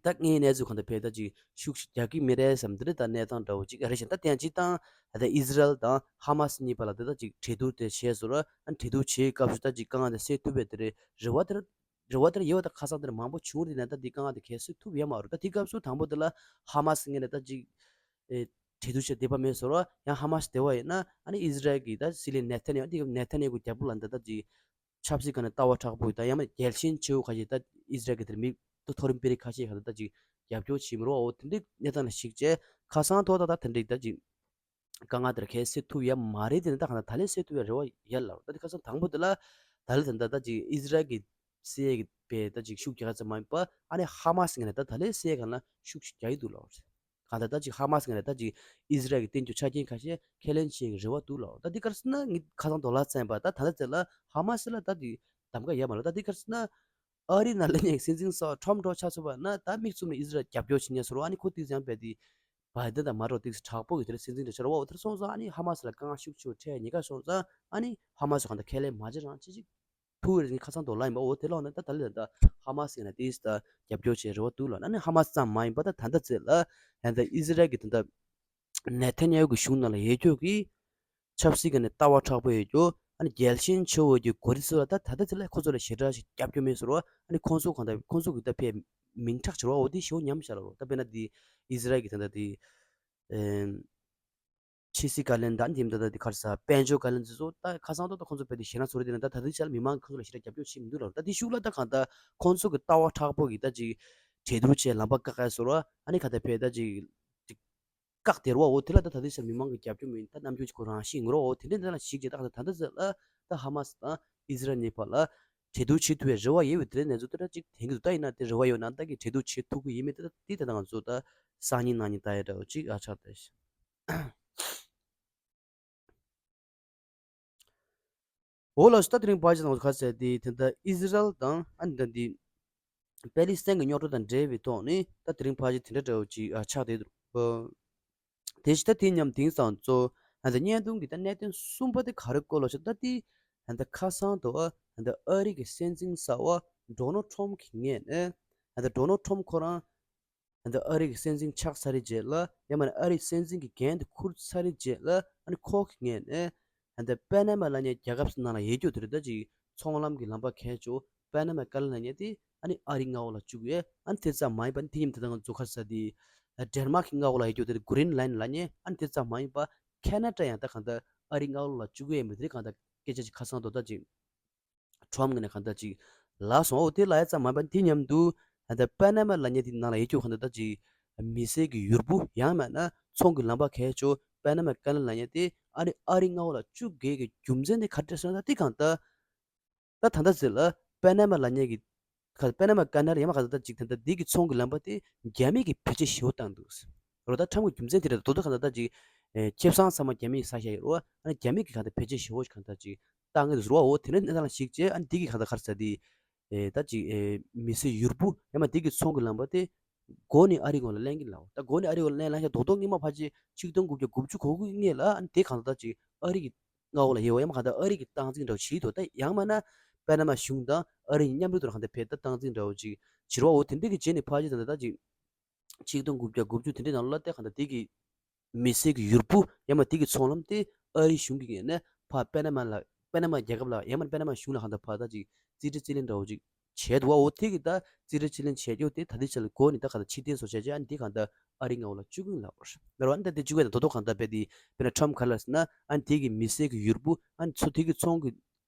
ད་དངོས་གནས་ཚུལ་གང་ལྟར་ཕེབས་ད་ཅིག་ཤུགས་ཤིག་རྒྱག་གི་མི་རེད་བསམ། དེ་རེད། ད་གནས་སྟངས་འདྲ་བོ་ཅིག་རེད་ཤག་ད་དེ་ཡང་སྤྱིར་བཏང་ད་ལྟ་ཨི་ཟི་རལ་དང་ཧ་མ་སི་གཉིས་བར་ལ་ད་ད་ཅིག་གྲོས་བསྡུར་དེ་བྱས་སོང་ར། ཨ་གྲོས་བསྡུར་བྱེད་སྐབས་སུ་ད་ཅིག་དཀའ་ངལ་དེ་སེལ་ཐུབ་པའི་དེ་རེད། རེ་བ་དེ་རེ་བ་དེ་ཡོད་པ། ད་ཁ་སང་དེར་མང་པོ་བྱུང་རེད། ན་ད་འདི་དཀའ་ངལ་དེ་གས་སེལ་ཐུབ་ཡ་མ་རེད། ད་དེ་སྐབས་སུ་དང་པོ་དེ་ལ་ཧ་མ་སི་ངོས་ནས་ད་ཅིག་ཨེ་གྲོས་བསྡུར་བྱེད་འདོད་པ་མེད་ཟེར་བ། ཡང་ཧ་མ་སི་དེ་བ་ཡིན་ན་ཨ་ནི་ཨི་ཟི་རལ་གྱི་ད་སྲིད་བློན་ནེ་ཐན་ཡ་ཧུ། དེ་སྐབས་ནེ་ཐན་ཡ་ཧུ་གི་རྒྱབ་ལོགས་ལ་འདི་ད་ཅིག་ཆབ་སྲིད་སྒང་ནས་ལྟ་བ་དྲག་པོ་ཡོད། ད་ཡང་མིན་རྒྱལ་ཆེན་ཆེ་བོ་ཁ་ཤས་ད་ཨི་ཟི་རལ་གྱི་དེར་མི་མཐོ་རིམ་དཔོན་རིགས་ཁ་ཤས་ཁ་ད་ད་ཅིག་རྒྱབ་སྐྱོར་བྱེད་མི་རོགས་འོ་དེ་འདྲའི་གནས་སྟངས་ལ་གཞིགས་བྱས་ཁ་སང་ཐོག་ད་ད་དེ་འདྲའི་ད་ཅིག་དཀའ་ངལ་དེར་གས་སེལ་ཐུབ་ཡ་མ་རེད། དེ་ནི་ད་གང་ལྟར་ད་ལས་སེལ་ཐུབ་ཡ་རེ་བ་ཡོད་ལ། ད་དེ་ཁ་སང་དང་པོ་དེ་ལ་ད་ལས་ད་ད་ད་ཅིག་ཨི་ཟི་རལ་གྱི་སེལ་ཡས་ཀྱི་པའི་ད་ཅིག་ཤུགས་རྒྱག་ཙམ་མ་ཡིན་པ། ཨ་ནི་ཧ་མ་སི་ངོས་ནས་ད་ད་ལས་སེལ་གང་ལ་ཤུགས་ཤིག་རྒྱག་གི་འདུག་ལ། གང་ལྟར་ད་ཅིག་ཧ་མ་སི་ངོས་ནས་ད་ཅིག་ཨི་ཟི་རལ་གྱི་བསྟན་རྒྱུ་ཆ་རྐྱེན་ཁ་ཤས་ཁས་ལེན་བྱེད་ཀྱི་རེ་བ་འདུག་ལ། ད་འདི་ག་རེ་ཟེར་ན་ངས་ཁ་སང་དོ་ལ་བཙན་པ་ད་ད་ལྟ་ཚེ་ལ་ཧ་མ་སི་ལ་ད་འདི་གདམ་ག་ཡོད་མ་རེད། ད་འདི་ག་རེ་ཟེར་ན་ཨ་རི་ནང་ལ་ཉེ་སྲིད་འཛིན་སོགས་ཁྲོམ་འགྲོ་ཆ་ཚུགས་པ་ན་ད་མིག་བཙུམ་ནས་ཨི་ཟི་རལ་རྒྱབ་སྐྱོར་བྱེད་ཉན་ཟེར་བ། ཨ་ནི་ཁོ་ཏིག་ཙམ་བས་དེ་བའི་ཏན་དང་མ་འགྲོ་ཏིག་དྲག་པོ་གི་དེར་སྲིད་འཛིན་འདྲ་ཆར་བ་འོ་དེར་སོང་ཙང་། ཨ་ནི་ཧ་མ་སི་ལ་དཀའ་ངལ་ཤུགས་ཆེ་བོ་འཕྲད་ཉེ་ག་སོང་ཙང་། ཨ་ནི་ཧ་མ་སི་གང་ལྟར་ཁས་ལེན་མ་བྱེད་རང་ཅི་ཅིག་ཐུག་རེད། ཁ་སང་དོ་ལ་ཡིན་པ་འོ་དེ་ལོག་ན་ད་ད་ལས་ད་ད་ཧ་མ་སི་ཡིན་ན་དེས་ད་རྒྱབ་སྐྱོར་བྱེད་རེ་བ་འདུག་ལ། ཨ་ནི་ཧ་མ་སི་ཙམ་མ་ཡིན་པ་ད་ད་ལྟ་ཚེ་ལ་ཡང་ད་ཨི་ཟི་རལ་གྱི་ད་ད་ནེ་ཐན་ཡ་ཧུ་གི་གཞུང་ནང་ལ་ཡོད་རྒྱུ་གི་ཆབ་སྲིད་ཀྱི་ནས་ལྟ་བ་དྲག་པོ་ཡོད་རྒྱུ། ཨ་ནི་རྒྱལ་ཞེན་ཆེ་བོ་ཡོད་རྒྱུ་གོ་རི་སུ་ལ་ད་ད་ལྟ་ཚེ་ལ་ཁོ་ཚོ་ལ་ཞེ་དྲག་ཞིག་རྒྱབ་སྐྱོར་མེད་ཟེར་བ། ཨ་ནི་ཁོང་ཚོ་གང་ལྟར་ཁོང་ཚོ་གི་ད་ཕེ་མིང་གྲགས་ཆེ་བ་འོ་དེ་ཞེ་བོ་ཉམས་ཤག་ལ། ད་དཔེར་ན་དེ་ཨི་ཟི་རལ་གྱི་ད་ད་དེ་ཨེམ། ཕྱི་སྲིད་བཀའ་བློན་དང་དེ་མི་ད་ད་དེ་ག་རེ་ཟེར་དཔལ་འབྱོར་བཀའ་བློན་དེ་ཚོ་ད་ཁ་སང་ད་ད་ཁོང་ཚོ་རྦད་དེ་ཞེད་སྣང་ཚོར་དེ་ན་ད་ད་ལྟའི་ཆར་མི་མང་གི་ཁོང་ཚོ་ལ་ཞེ་དྲག་རྒྱབ་སྐྱོར་བྱེད་མི་འདུག་ལ། ད་དེ་ཤུགས་ལ་ད་གང་ལྟར་ཁོང་ཚོ་གི་ལྟ་བ་དྲག་པོ་གི་ད་ཅིག་གྲོས་བསྡུར་བྱས་ལམ་པ་བཀག་ག་ཟེར་བ། ཨ་ནི་ག་ད་ཕེ་ད་ཅིག་ཅིག་བཀག་སྟེར་བ་འོ་དེ་ལ་ད་ད་ལྟའི་ཆར་མི་མང་གི་རྒྱབ་སྐྱོར་མི་ད་རྣམ་འགྱུར་ཅིག་ཁོ་རང་ཤེས་ངོ་རོ་འོ་དེ་འདྲ་ད་ལ་ཞིག་བྱས་ད་ག་ད་ད་ད་ཟེར་ལ་ད་ཧ་མ་སི་དང་ཨི་ཟི་རལ་གཉིས་བར་ལ་གྲོས་བསྡུར་བྱེད་ཐུབ་པའི་རེ་བ་ཡོད་པའི་དེ་འདྲའི་གནས་ཚུལ་དེ་འདྲ་ཅིག་ཐོན་གྱི་འདུག་ད་ཡིན་ན་དེ་རེ་བ་ཡོད་ན་ད་གི་གྲོས་བསྡུར་བྱེད་ཐུབ་ཀྱི་ཡིན་མིན་དེ་ད་དེ་ད་ང་ཚོ་ད་སང་ཉིན་གནངས་ཉིན་ད་ཡ་འདྲ་བོ་ཅིག་ཨ་ཆགས་ད་ཤི། འོ་ལགས་སོ། ད་དེ་རིང་ཕལ་ཆེར་ང་ཚོ་ག་ཟེར་དེ་དེ་ད་ཨི་ཟི་རལ་དང་ཨ་ནི་ད་འདི་པེ་ལི་སི་ཐན་གྱི་རྙོག་དྲ་དང་འབྲེལ་བའི་ཐོག་ནས་ད་དེ་རིང་ཕལ་ཆེར་དེ་འདྲ་འདྲ་བོ་ཅིག་ཨ་ཆགས་བསྡད་འདུག་དེ་ཕྱི་ད་དེ་མཉམ་དེང་སང་གཙོ་ཨ་ད་བརྙན་ཐུང་གི་ད་གནད་དོན་གསུམ་པ་དེ་ག་རེ་སྐོར་ལ་ཤོད་ད་དེ་ཨ་ད་ཁ་སང་དུ་ཨ་ད་ཨ་རི་གི་སྲིད་འཛིན་གསར་བ་ཌོ་ནལ་ཊམ་གྱི་ངོས་ནས་ཨ་ད་ཌོ་ནལ་ཊམ་ཁོ་རང་ཨ་ད་ཨ་རི་གི་སྲིད་འཛིན་ཆགས་ཚར་རྗེས་ལ་ཡང་མིན་ན་ཨ་རི་སྲིད་འཛིན་གྱི་འགན་དེ་འཁུར་ཚར་རྗེས་ལ་ཨ་ནི་ཁོ་གི་ངོས་ནས་ཨ་ད་པེ་ན་མ་ལབ་མཁན་རྒྱལ་ཁབ་ནང་ལ་ཡོད་རྒྱུ་དེ་རེད། ད་ཅིག་ཚོང་ལམ་གྱི་ལམ་པ་གས་ཆོ་པེ་ན་མ་ཀ་ནལ་ལབ་མཁན་དེ་ཨ་ནི་ཨ་རིའི་མངའ་འོག་ལ་བཅུག་ཡོད། ཨ་ནི་དེ་ཙམ་མ་ཡིན་པ་ཨ་ནི་དེ་མཉམ་དུ་ད་ང་ཚོ་ག་རེ་ཟེར་དེ་ཌེན་མཱག་གི་མངའ་འོག་ལ་ཡོད་རྒྱུ་དེ་གྷི་རིན་ལན་ལབ་མཁན། ཨ་ནི་དེ་ཙམ་མ་ཡིན་པ་ཁེ་ན་ཌ་ཡང་ད་གང་ལྟར་ཨ་རིའི་མངའ་འོག་ལ་བཅུག་ཡོད་མི་དེ་རེད། གང་ལྟར་སྐད་ཆ་ཅིག་ཁ་སང་དོ་ད་ཅིག་ཊམ་གྱི་ནས་གང་ལྟར་ཅིག་ལབ་སོང་། འོ་དེ་ལབ་ཡ་ཙམ་མ་ཡིན་པ་དེ་མཉམ་དུ་ད་ལྟ་པེ་ན་མ་ལབ་མཁན་དེ་ནང་ལ་ཡོད་རྒྱུ་གང་ལྟར་ད་ཅིག་མི་སེར་གྱི་ཡུར་བུ་ཡང་མིན་ན་ཚོང་གི་ལམ་པ་གས་ཆོ་པེ་ན་མ་ཀ་ནལ་ལབ་མཁན་དེ་ཨ་ནི་ཨ་རིའི་མངའ་འོག་ལ་བཅུག་དགོས་ཀྱི་རྒྱུ་མཚན་དེ་ག་རེ་རེད་ཟེར་ན། ད་དེ་གང་ལྟར་ད་ད་ལྟ་ཟེར་ལ་པེ་ན་མ་ལབ་མཁན་གྱི་ག་པེ་ན་མ་ཀ་ནལ་ཡང་མིན་གང་ལྟར་ད་ཅིག་ད་ལྟ་འདི་གི་ཚོང་གི་ལམ་པ་དེ་རྒྱ་མི་གིས་བེད་སྤྱོད་ཞེ་པོ་བཏང་འདུག་རོ། ད་ཊམ་གྱི་རྒྱུ་མཚན་དེ་རེད། ད་དོ་ད་གང་ལྟར་ད་ཅིག་ཨེ་ཁེ་བཟང་ཚང་མ་རྒྱ་མི་གིས་ཟ་བཞག་ཡོད་རོ། ཨ་ནི་རྒྱ་མི་གིས་གང་ལྟར་བེད་སྤྱོད་ཞེ་པོ་ཞིག་གང་ལྟར་ཅིག་བཏང་གི་འདུག་ཟེར་བ། འོ་དེ་འདྲའི་གནས་སྟངས་ལ་གཞིགས་བྱས་ཨ་ནི་འདི་གི་གང་ལྟར་ག་རེ་ཟེར་དེ་ཨེ་ད་ཅིག་ཨེ་མི་སེར་ཡུར་བུ་ཡང་མིན་འདི་གི་ཚོང་གི་ལམ་པ་དེ་མགོ་ནས་ཨ་རིའི་ངོས་ལ་ལེན་གྱི་ལབ། ད་མགོ་ནས་ཨ་རིའི་ངོས་ལ་ལེན་ལབ་ཤག་རྡོག་རྡོག་སྔོན་མ་ཕལ་ཆེར་ཆིག་སྟོང་དགུ་བརྒྱ་དགུ་བཅུ་གོ་དགུ་སྔོན་ལ་ཨ་ནི་དེ་གང་ལྟར་ཅིག་ཨ་རི་གི་མངའ་འོག་ལ་ཡོད་པ་ཡང་མིན་གང་ལྟར་ཨ་རི་གི་སྟངས་འཛིན་འདྲ་བོ་བྱེད་འདུག་ད་ཡང་མིན་ན་པེ་ན་མ་གཞུང་དང་ཨ་རི་མཉམ་རུབ་ཏུ་གང་ལྟར་པའི་ད་སྟངས་འཛིན་འདྲ་བོ་ཅིག་བྱེད་རོགས། འོ་དེ་འདྲ་གི་རྗེས་ནས་ཕལ་ཆེར་ད་ལྟ་ད་ཅིག་ཆིག་སྟོང་དགུ་བརྒྱ་དགུ་བཅུ་དེ་འདྲའི་ནང་ལ་ད་གང་ལྟར་དེ་གི་མི་སེར་གྱི་ཡུར་བུ་ཡང་མིན་དེ་གི་ཚོང་ལམ་དེ་ཨ་རི་གཞུང་གི་ངོས་ནས་ཕར་པེ་ན་མ་ལ་པེ་ན་མ་རྒྱལ་ཁབ་ལ་ཡང་མིན་པེ་ན་མ་གཞུང་ལ་གང་ལྟར་ཕར་ད་ཅིག་རྩིས་ཁྲ་རྩིས་ལེན་འདྲ་བོ་ཅིག་བྱས་འདུག་བ། འོ་དེ་གི་ད་རྩིས་ཁྲ་རྩིས་ལེན་བྱས་རྒྱུ་དེ་ད་ལྟའི་ཆ་ལ་འགོ་ནས་ད་གང་ལྟར་ཕྱིར་འཐེན་བཟོ་བྱས་རྗེས་ཨ་ནི་དེ་གང་ལྟར་ཨ་རི་མངའ་འོག་ལ་བཅུག་གི་ཡིན་ལབ་པ་རེད། ཨ་ནི་དེ་བཅུག་གི་ཡིན། ད་དོ་དོ་གང་ལྟར་རྦད་དེ་དཔེར་ན་ཊམ་ག་ལ་ཟེར་ན་ཨ་ནི་དེ་གི་མི་སེར་གྱི་ཡུར་བུ་ཨ་ནི་ཚོ་དེ་གི་ཚོང་གི་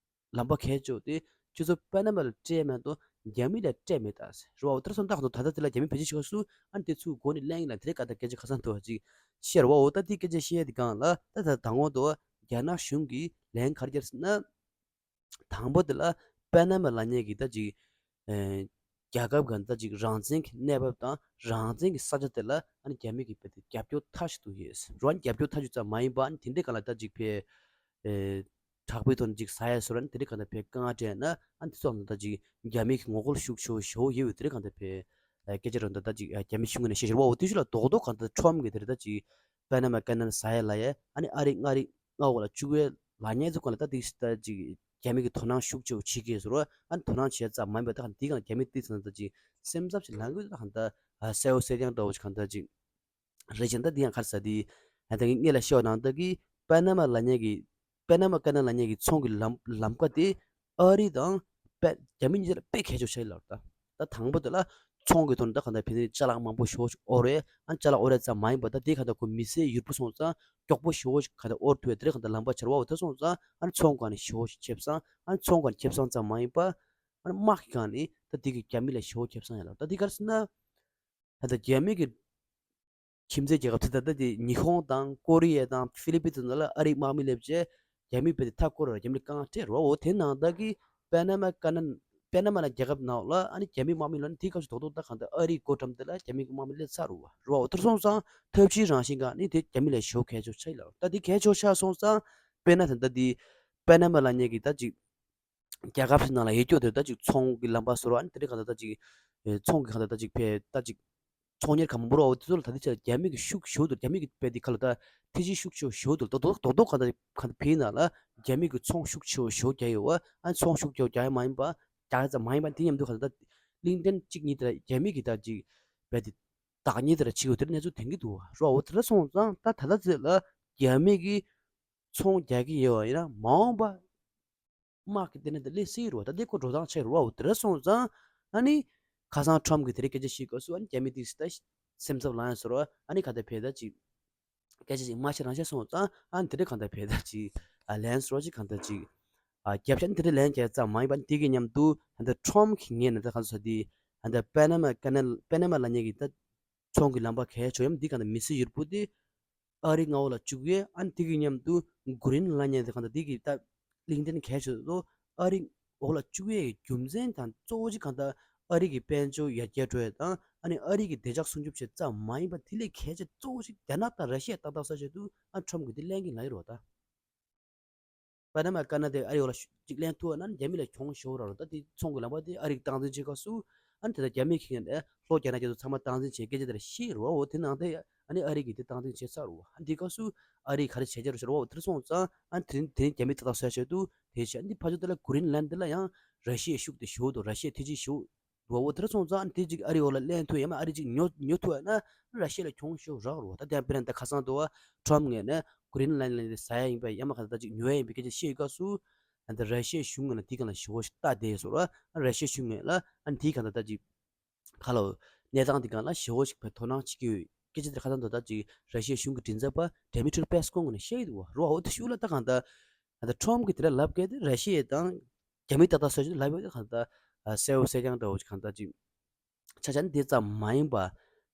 ལམ་པ་གས་ཆོ་དེ་ཁྱོད་ཚོ་པེ་ན་མ་ལ་སྤྲད་མེད་དོ་རྒྱ་མི་ལ་སྤྲད་མེད་ད་ཟེར་བ། འོ་དེར་སོང་ད་ཁོ་ད་ལྟ་དེ་ལ་རྒྱ་མི་བེད་སྤྱོད་བྱེད་སྐབས་སུ་ཨ་ནི་དེ་ཚུར་མགོ་ནས་ལེན་ཡིན་ལ་དེ་རེད། ག་ད་སྐད་ཆ་ཁ་སང་དུ་བ་ཅིག་བཤད་ར་བ། འོ་ད་དེ་སྐད་ཆ་བཤད་དེ་སྒང་ལ་ད་ད་དང་པོ་དུ་རྒྱ་ནག་གཞུང་གིས་ལན་ག་རེ་བརྒྱབ་ཟེར་ན། དང་པོ་དེ་ལ་པེ་ན་མ་ལབ་མཁན་གྱི་ད་ཅིག་ཨེ་ རྒྱལ་ཁབ་གང་ད་ཅིག་རང་བཙན་གྱི་གནས་བབ་དང་རང་བཙན་གྱི་ས་ཆ་དེ་ལ་ཨ་ནི་རྒྱ་མི་གི་བེད་དེ་རྒྱབ་སྐྱོར་མཐའ་གཅིག་ཏུ་ཡོད། རོ་ཨ་ནི་རྒྱབ་སྐྱོར་མཐའ་གཅིག་ཙམ་མ་ཡིན་པ་ཨ་ནི་དེ་འདྲའི་སྒང་ལ་ད་ཅིག་ཕེ་ཨེ། དྲག་པོའི་ཐོག་ནས་ཅིག་ཟ་ཡ་བཟོ་ར་ནི་དེ་རིང་གང་ལྟར་ཕེ་དཀའ་ངལ་འཕྲད་ན་ཨ་ནི་དེ་ཚོ་གང་ལྟར་ཅིག་རྒྱ་མི་གི་ངོ་རྒོལ་ཤུགས་ཆེ་བོ་ཞེ་བོ་ཡོད་པའི་དེ་རིང་གང་ལྟར་ཕེ་སྐད་ཆ་རོ་འདི་ལྟར་ཅིག་རྒྱ་མི་གཞུང་ངོས་ནས་བཤད་བཞིན་རེད་བ། འོ་དེ་ཤུ་ལ་རྡོག་རྡོག་གང་ལྟར་ཁྲོམ་གི་དེ་རིང་ད་ཅིག་པེ་ན་མ་ཀ་ན་ཟ་ཡ་ལ་ཡ་ཨ་ནི་ཨ་རི་མངའ་རིས་མངའ་འོག་ལ་བཅུག་པའི་ལ་ཉེ་ཚོ་གང་ལ་ད་དེ་ད་ཅིག་རྒྱ་མི་གི་དོ་སྣང་ཤུགས་ཆེ་བོ་བྱེད་ཀྱི་ཟེར་བ་ཨ་ནི་དོ་སྣང་བྱེད་ཡ་ཙམ་མ་ཡིན་པ་ད་གང་འདི་གང་རྒྱ་མི་དེ་ཚོ་ད་ཅིག་སེམས་འཚབ་ཅིག་ལངས་གི་ད་གང་ལྟར་གསལ་བོ་གསལ་རྐྱང་འདྲ་བོ་ཅིག་གང་ལྟར་ཅིག་རེད་ཅེས་ད་འདི་ཡང་ག་རེ་ཟེར་དེ། ད་ངས་ལ་ཤེས་པ་ནང་ལྟར་གི་པེ་ན་མ་ལ་ཉེ་གི་པེ་ན་མ་ཀ་ན་ལ་ཉེ་གི་ཚོང་གི་ལམ་ལམ་ཀ་དེ་ཨ་རི་དང་པེ་རྒྱ་མི་གཉིས་ལ་དཔེ་གལ་ཆེ་ཆགས་ལ། ད་ད་དང་པོ་དེ་ལ་ཚོང་གི་ཐོག་ནས་ད་གང་ལྟར་ཕན་ཚུན་ཅ་ལག་མང་པོ་ཞོ་ཞིག་འོར་བས་ཨ་ཅ་ལག་འོར་ཡ་ཙམ་མ་ཡིན་པ་ད་དེ་གང་ལྟར་ཁོ་མི་སེར་ཡུལ་པོ་སོང་ཙང་མགྱོགས་པོ་ཞོ་ཞིག་གང་ལྟར་འོར་ཐུབ་ཡ་དེ་རེད། གང་ལྟར་ལམ་པ་ཆེ་བ་འོ་དེ་སོང་ཙང་ཨ་ཚོང་གང་ནས་ཞོ་ཞིག་ཁེབས་སང་ཨ་ཚོང་གང་ནས་ཁེབས་སང་ཙམ་མ་ཡིན་པ་ཨ་དམག་གི་གང་ནས་ད་དེ་གི་རྒྱ་མི་ལ་ཞོ་ཁེབས་སང་ཡ་ལ་ད་དེ་ག་རེ་ཟེར་ན། ད་ལྟ་རྒྱ་མི་གི་ཁྱིམ་མཚེས་རྒྱལ་ཁབ་དེ་ད་ལྟ་དེ་ཉི་ཧོང་དང་ཀོ་རི་ཡ་དང་ཧྥི་ལི་པིན་དེ་ཚོ་ལ་ཨ་རིའི་དམག་མི་སླེབས་རྗེས་རྒྱ་མིས་བེད་དེ་མཐའ་བསྐོར་བར་རྒྱ་མི་དཀའ་ངལ་འཕྲད་རོ། འོ་དེ་ནང་ད་གི་པེ་ན་མ་ཀ་ན་པེ་ན་མ་ལ་རྒྱལ་ཁབ་ནང་ལ་ཨ་ནི་རྒྱ་མིའི་དམག་མི་ལ་ནི་དེའི་སྐབས་སུ་རྡོག་རྡོག་ད་གང་ལྟར་ཨ་རིའི་སྒོ་འགྲམ་དེ་ལ་རྒྱ་མིའི་དམག་མི་སླེབས་ཚར་རོ་བ་རོ། འོ་དེར་སོང་ཙང་ཐབས་ཇུས་རང་བཞིན་གང་ནི་དེ་རྒྱ་མི་ལ་ཞེ་པོ་གལ་ཆེ་ཆགས་ལ། ད་དེ་གལ་ཆེ་ཆགས་སོང་ཙང་དཔེར་ན་ད་ལྟ་དེ་པེ་ན་མ་ལ་ཉེ་གི་ད་ཅིག་རྒྱལ་ཁབ་ཞིག་ནང་ལ་ཡོད་རྒྱུ་དེ་ད་ཅིག་ཚོང་གི་ལམ་པ་བཟོ་ར་ཨ་ནི་དེ་རིང་གང་ལྟར་ད་ཅིག་ཚོང་གི་གང་ལྟར་ད་ཅིག་ཕེ་ད་ཅིག་ཚོང་གཉེར་གང་མང་པོ་རོ། དེ་ཚོ་ལ་ད་ལྟའི་ཆར་རྒྱ་མི་གི་ཤུགས་ཞེ་པོ་འདུག་རྒྱ་མི་གི་བེད་དེ་ཁ་ལ་ད་ཐེ་ཇི་ཤུགས་ཆེ་ཞེ་པོ་འདུག་རྡོག་རྡོག་རྡོག་རྡོག་གང་ལྟར་གང་ལྟར་ཕེ་ཡིན་ན་ལ་རྒྱ་མི་གི་ཚོང་ཤུགས་ཆེ་ཞེ་པོ་རྒྱག་ཡོད་བ། ཨ་ནི་ཚོང་ཤུགས་ཆེ་རྒྱག་ཡ་མ་ཡིན་པ་རྒྱག་ཡ་ཙམ་མ་ཡིན་པ་དེ་མཉམ་དུ་གང་ལྟར་ད་གླིང་ཕྲན་གཅིག་གཉིས་དེ་ལ་རྒྱ་མི་གི་ད་ཅིག་བེད་དེ་བདག་ཉིད་དེ་ལ་བྱེད་དགོས་དེར་གནས་ཚུལ་ཐོན་གྱི་འདུག་བ་རོ། འོ་དེ་ལ་སོང་ཙང་ད་ད་ལྟ་ཚེ་ལ་རྒྱ་མི་གི་ཚོང་རྒྱག་གི་ཡོད་བ་ཡིན་ན་མ་འོངས་པ། དམག་གི་ལྟེ་གནས་དེ་སླེབས་སྲིད་རེད་བ། ད་དེ་ཁོ་འགྲོ་སྟངས་ཆགས་རེད་བ། འོ་དེ་འདྲ་སོང་ཙང་ཨ་ནི་ཁ་སང་ཁྲོམ་གྱི་དེ་རིང་སྐད་ཆ་བཤད་སྐབས་སུ་ཨ་ནི་རྒྱ་མི་དེ་སྲིད་ད་སེམས་འཚབ་ལངས་ཡ་སོ་ར་ཨ་ནི་ག་ད་བེད་ད་ཅིག་སྐད་ཆ་ཅིག་མ་བཤད་རང་བཤད་སོང་ཙང་ཨ་ནི་དེ་འདྲ་གང་ད་བེད་ད་ཅིག་ཨ་ལན་སོ་ར་ཅིག་གང་ད་ཅིག་ཨ་རྒྱབ་ཤ་ནི་དེ་འདྲ་ལན་རྒྱག་ཙམ་མ་ཡིན་པ་ནི་དེ་གི་མཉམ་དུ་ད་ལྟ་ཁྲོམ་གྱི་ངས་ནི་ད་གང་ཟེར་དེ་ད་ལྟ་པེ་ན་མ་ཀ་ན་པེ་ན་མ་ལ་ཉེ་གི་ད། ཚོང་གི་ལམ་པ་གལ་ཆེ་ཡམ་འདི་ག་ནས་མི་སེར་ཡུལ་པོ་དེ་ཨ་རི་མངའ་འོག་ལ་བཅུག་ཡས། ཨ་ནི་དེ་གི་མཉམ་དུ་གུ་རིན་ལན་ཉེ་དེ་གང་ལྟར་འདི་གི་ད་གླིང་ཕྲན་གལ་ཆེ་ཚོ་ཨ་རི་འོག་ལ་བཅུག་ཡས་ཀྱི་རྒྱུ་མཚན་དང་གཙོ་བོ་གཅིག་གང་ལྟར་ཨ་རི་གི་དཔལ་འབྱོར་ཡར་རྒྱས་འགྲོ་ཡས་དང་ཨ་ནི་ཨ་རི་གི་བདེ་འཇགས་སྲུང་སྐྱོབ་བྱེད་ཙམ་མ་ཡིན་པ་དེ་ལས་གལ་ཆེ་གཙོ་བོ་གཅིག་རྒྱ་ནག་དང་ར་ཤི་ཡ་ཏག་ཏག་ས་ཆེད་དུ་ཨ་ཁྲོམ་གི་དེ་ལན་གྱི་ལ་ཡི་རོ་ད། པ་ན་མ་ཀ་ན་དེ་ཨ་རི་འོག་ལ་ཤུ་གཅིག་ལེན་ཐུབ་པ་ན་རྒྱ་མི་ལ་གྱོང་ཤོར་ར་རོ། ད་དེ་ཚོང་གི་ལམ་པ་དེ་ཨ་རི་གི་སྟངས་འཛིན་བྱེད་སྐབས་སུ་ཨ་ནི་དེ་ལྟར་རྒྱ་མི་གིས་ལྷོ་རྒྱ་ནག་རྒྱ་མཚོ་ཚང་མ་སྟངས་འཛིན་བྱེད་སྐད་ཆ་དེ་ལ་ཤེས་རོ། འོ་དེ་ནང་དེ་ཨ་ནི་ཨ་རི་གིས་དེ་སྟངས་འཛིན་བྱེད་ཚར་རོ། ཨ་ནི་དེ་སྐབས་སུ་ཨ་རི་ག་རེ་བྱེད་ཀྱི་རོ་ཟེར་བ། འོ་དེར་སོང་ཙང་ཨ་ནི་དེ་དེ་རྒྱ་མི་ཏག་ཏག་བཟོ་ཡ་ཆེད་དུ་དེ་བྱས། ཨ་ནི་ཕ་ཆོ་དེ་ལ་གུ་རིན་ལན་དེ་ལ་ཡང་ར་ཤི་ཡའི་ཤུགས་དེ་ཞེ་པོ་འདུག་ར་ཤི་ཡའི་ཐེ་ཇི་ཞེ་པོ་འདུག་འོ་དེར་སོང་ཙང་དེ་གཅིག་ཨ་རི་འོག་ལ་ལེན་ཐུབ་ཡ་མ་ཨ་རི་གཅིག་ཉོ་ཉོ་ཐུབ་ཡ་ན་ར་ཤི་ཡ་ལ་གྱོང་ཤོར་རག་རོ། ད་དེ་ཡང་དཔེར་ན་ད་ཁ་སང་དུ་བ་ཁྲོམ་ངོས་ནས་གུ་རིན་ལན་ལན་དེ་ཟ་ཡ་ཡིན་པ་ཡ་མ་ག་ད་ད་གཅིག་ཉོ་ཡ་ཡིན་པའི་སྐད་ཆ་བཤད་སྐབས་སུ་ད་ར་ཤི་ཡའི་གཞུང་ངོས་ལ་དེ་གང་ལ་ཞེ་པོ་ཞིག་ལྟ་བསྡད་སོང་ར། ར་ཤི་ཡའི་གཞུང་ངོས་ལ་ཨ་དེ་གང་ད་ད་གཅིག་ཁ་ལོ་གནས་སྟངས་དེ་གང་ལ་ཞེ་པོ་ཞིག་དོ་སྣང་བྱེད་ཀྱི་ཡོད་སྐད་ཆ་དེ་ཁ་སང་དུ་ད་གཅིག་ར་ཤི་ཡའི་གཞུང་གི་མགྲིན་ཚབ་པ་ཌེ་མི་ཊི་རི་པེ་སི་ཀོ་ངོས་ནས་བཤད་ཀྱི་འདུག་བ་རོ། འོ་དེ་ཤུགས་ལ་ད་གང་ད། ད་ལྟ་ཁྲོམ་གྱིས་དེ་འདྲ་ལབ་མཁན་དེ་ར་ཤི་ཡ་དང་རྒྱ་མི་ཏག་ཏག་བཟོ་ཆེད་ལབ་ཡོད་དེ་གང་ལྟར་གསལ་པོ་གསལ་རྐྱང་འདྲ་བོ་ཅིག་གང་ལྟར་ཅིག་ཆ་ཆ་ནི་དེ་ཙམ་མ་ཡིན་པ།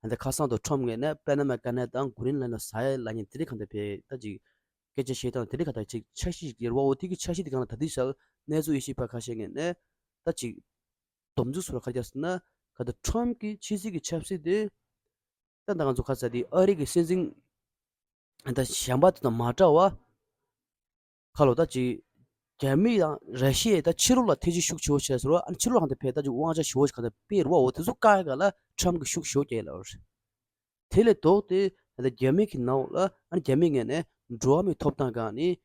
ད་ལྟ་ཁ་སང་དུ་ཁྲོམ་ངོས་ནས་པེ་ན་མ་ཀ་ན་ཌ་དང་གུ་རིན་ལན་ལ་ཟ་ཡ་ལབ་མཁན་དེ་འདྲ་གང་ལྟར་བས་ད་ཅིག་སྐད་ཆ་བཤད་སྟངས་དེ་འདྲ་གང་ལྟར་ཅིག་འཆར་གཞི་ཞིག་ཡོད་རེད་བ། འོ་དེ་གི་འཆར་གཞི་དེ་གང་ལ་ད་ལྟའི་ཆར་གནས་ཚུལ་དབྱེ་ཞིབ་པ་ཁ་ཤས་ངོས་ནས་ད་ཅིག་སྡོམ་འཛུགས་སུ་ཁ་རྒྱག་ཟེར་ན་ག་ད་ཁྲོམ་གྱི་ཕྱི་སྲིད་ཀྱི་ཆབ་སྲིད་དེ། ད་ད་ང་ཚོ་ཁ་ས་དེ་ཨ་རི་གི་སྲིད་འཛིན་ད་གཞན་པ་དེ་དང་མ་འདྲ་བ། ཁ་ལོ་ད་ཅིག་རྒྱ་མི་དང་ར་ཤི་ཡས་ད་ཕྱི་ལོགས་ལ་ཐེ་ཇུས་ཤུགས་ཆེ་བོ་བྱས་ཟེར་བ། ཨ་ནི་ཕྱི་ལོགས་ལ་ད་ཕེ་ད་ཅིག་དབང་ཆ་ཞེ་བོ་ཞིག་ག་ད་སྤེལ་རུ་བ། འོ་དེ་ཚོ་བཀག་ག་ལ་ཁྲམ་གི་ཤུགས་ཞེ་བོ་རྒྱག་ལ་བར། དེ་ལས་ལྡོག་སྟེ་ད་རྒྱ་མི་གི་ནང་ལ་ཨ་ནི་རྒྱ་མི་ངོས་ནས་འགྲོ་བ་མིའི་ཐོབ་ཐང་སྒང་ནས་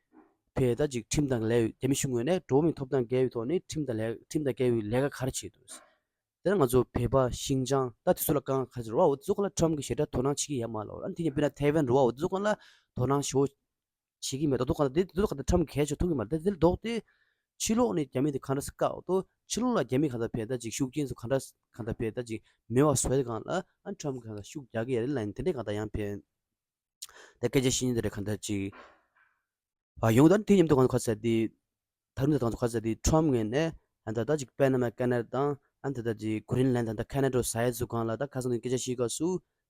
ཕེ་ད་ཅིག་ཁྲིམས་དང་འགལ་བའི་རྒྱ་མི་གཞུང་ངོས་ནས་འགྲོ་བ་མིའི་ཐོབ་ཐང་འགལ་བའི་ཐོག་ནས་ཁྲིམས་དང་ལས་ཁྲིམས་དང་འགལ་བའི་ལས་ཀ་ག་རེ་བྱེད་འདུག་དེ་ནས་ང་ཚོ་བོད་པ་ཤིན་ཅང་ད་དེ་ཚོ་ལ་དཀའ་ངལ་ག་ཚོད་རེད་བ། འོ་དེ་ཚོ་ཁ་ལ་ཁྲམ་གྱི་ཞེ་དྲག་དོ་སྣང་བྱེད་ཀྱི་ཡོད་མ་རེད། ཨ་ནི་དེ་ནས་དཔེར་ན་ཐའེ་ཝན་རེད་བ། འོ་དེ་ཚོ་ཁ་ལ་དོ་སྣང་ཞེ་པོ་བྱེད་ཀྱི་མེད། ད་དུང་ག་ད་དེ་དེ་ཚོ་ག་ད་ཁྲམ་གྱི་གལ་ཆེ་མཐོང་གི་མ་རེད། ད་དེ་ལ་ལྡོག་སྟེ་ཕྱི་ལོགས་ནས་རྒྱ་མི་དེ་ག་འདྲ་སེ་བཀག་འོ་ད་ཕྱི་ལོགས་ལ་རྒྱ་མི་ག་ད་ཕེ་ད་ཅིག་ཤུགས་རྐྱེན་ཚོ་ག་འདྲ་ག་ད་ཕེ་ད་ཅིག་མེད་པ་བཟོ་ཡ་སྒང་ལ་ཨ་ནི་ཁྲམ་གྱི་ག་ད་ཤུགས་རྒྱག་གི་ཡོད་རེད་ལབ་ནས་དེ་འདྲས་ག་ད་ཡང་ཕེ། ད་སྐད་ཆ་བཤད་མཁན་དེ་རེད་གང་ལྟར་ཅིག་ཨ་ཡོང་ད་དེ་མཉམ་དུ་གང་ཁ་ས་དེ། ད་རུང་ད་གང་ཁ་ས་དེ་ཁྲོམ་ངོས་ནས་ཨ་ད་ད་ཅིག་པེ་ན་མ་ཀ་ན་ཌ་དང་ཨ་ད་ད་ཅིག་གུ་རིན་ལན་དང་ད་ཁ་ན་ཌ་ཟ་ཡ་ཚོ་གང་ལ་ད་ཁ་སང་དེ་སྐད་ཆ་བཤད་སྐབས་སུ་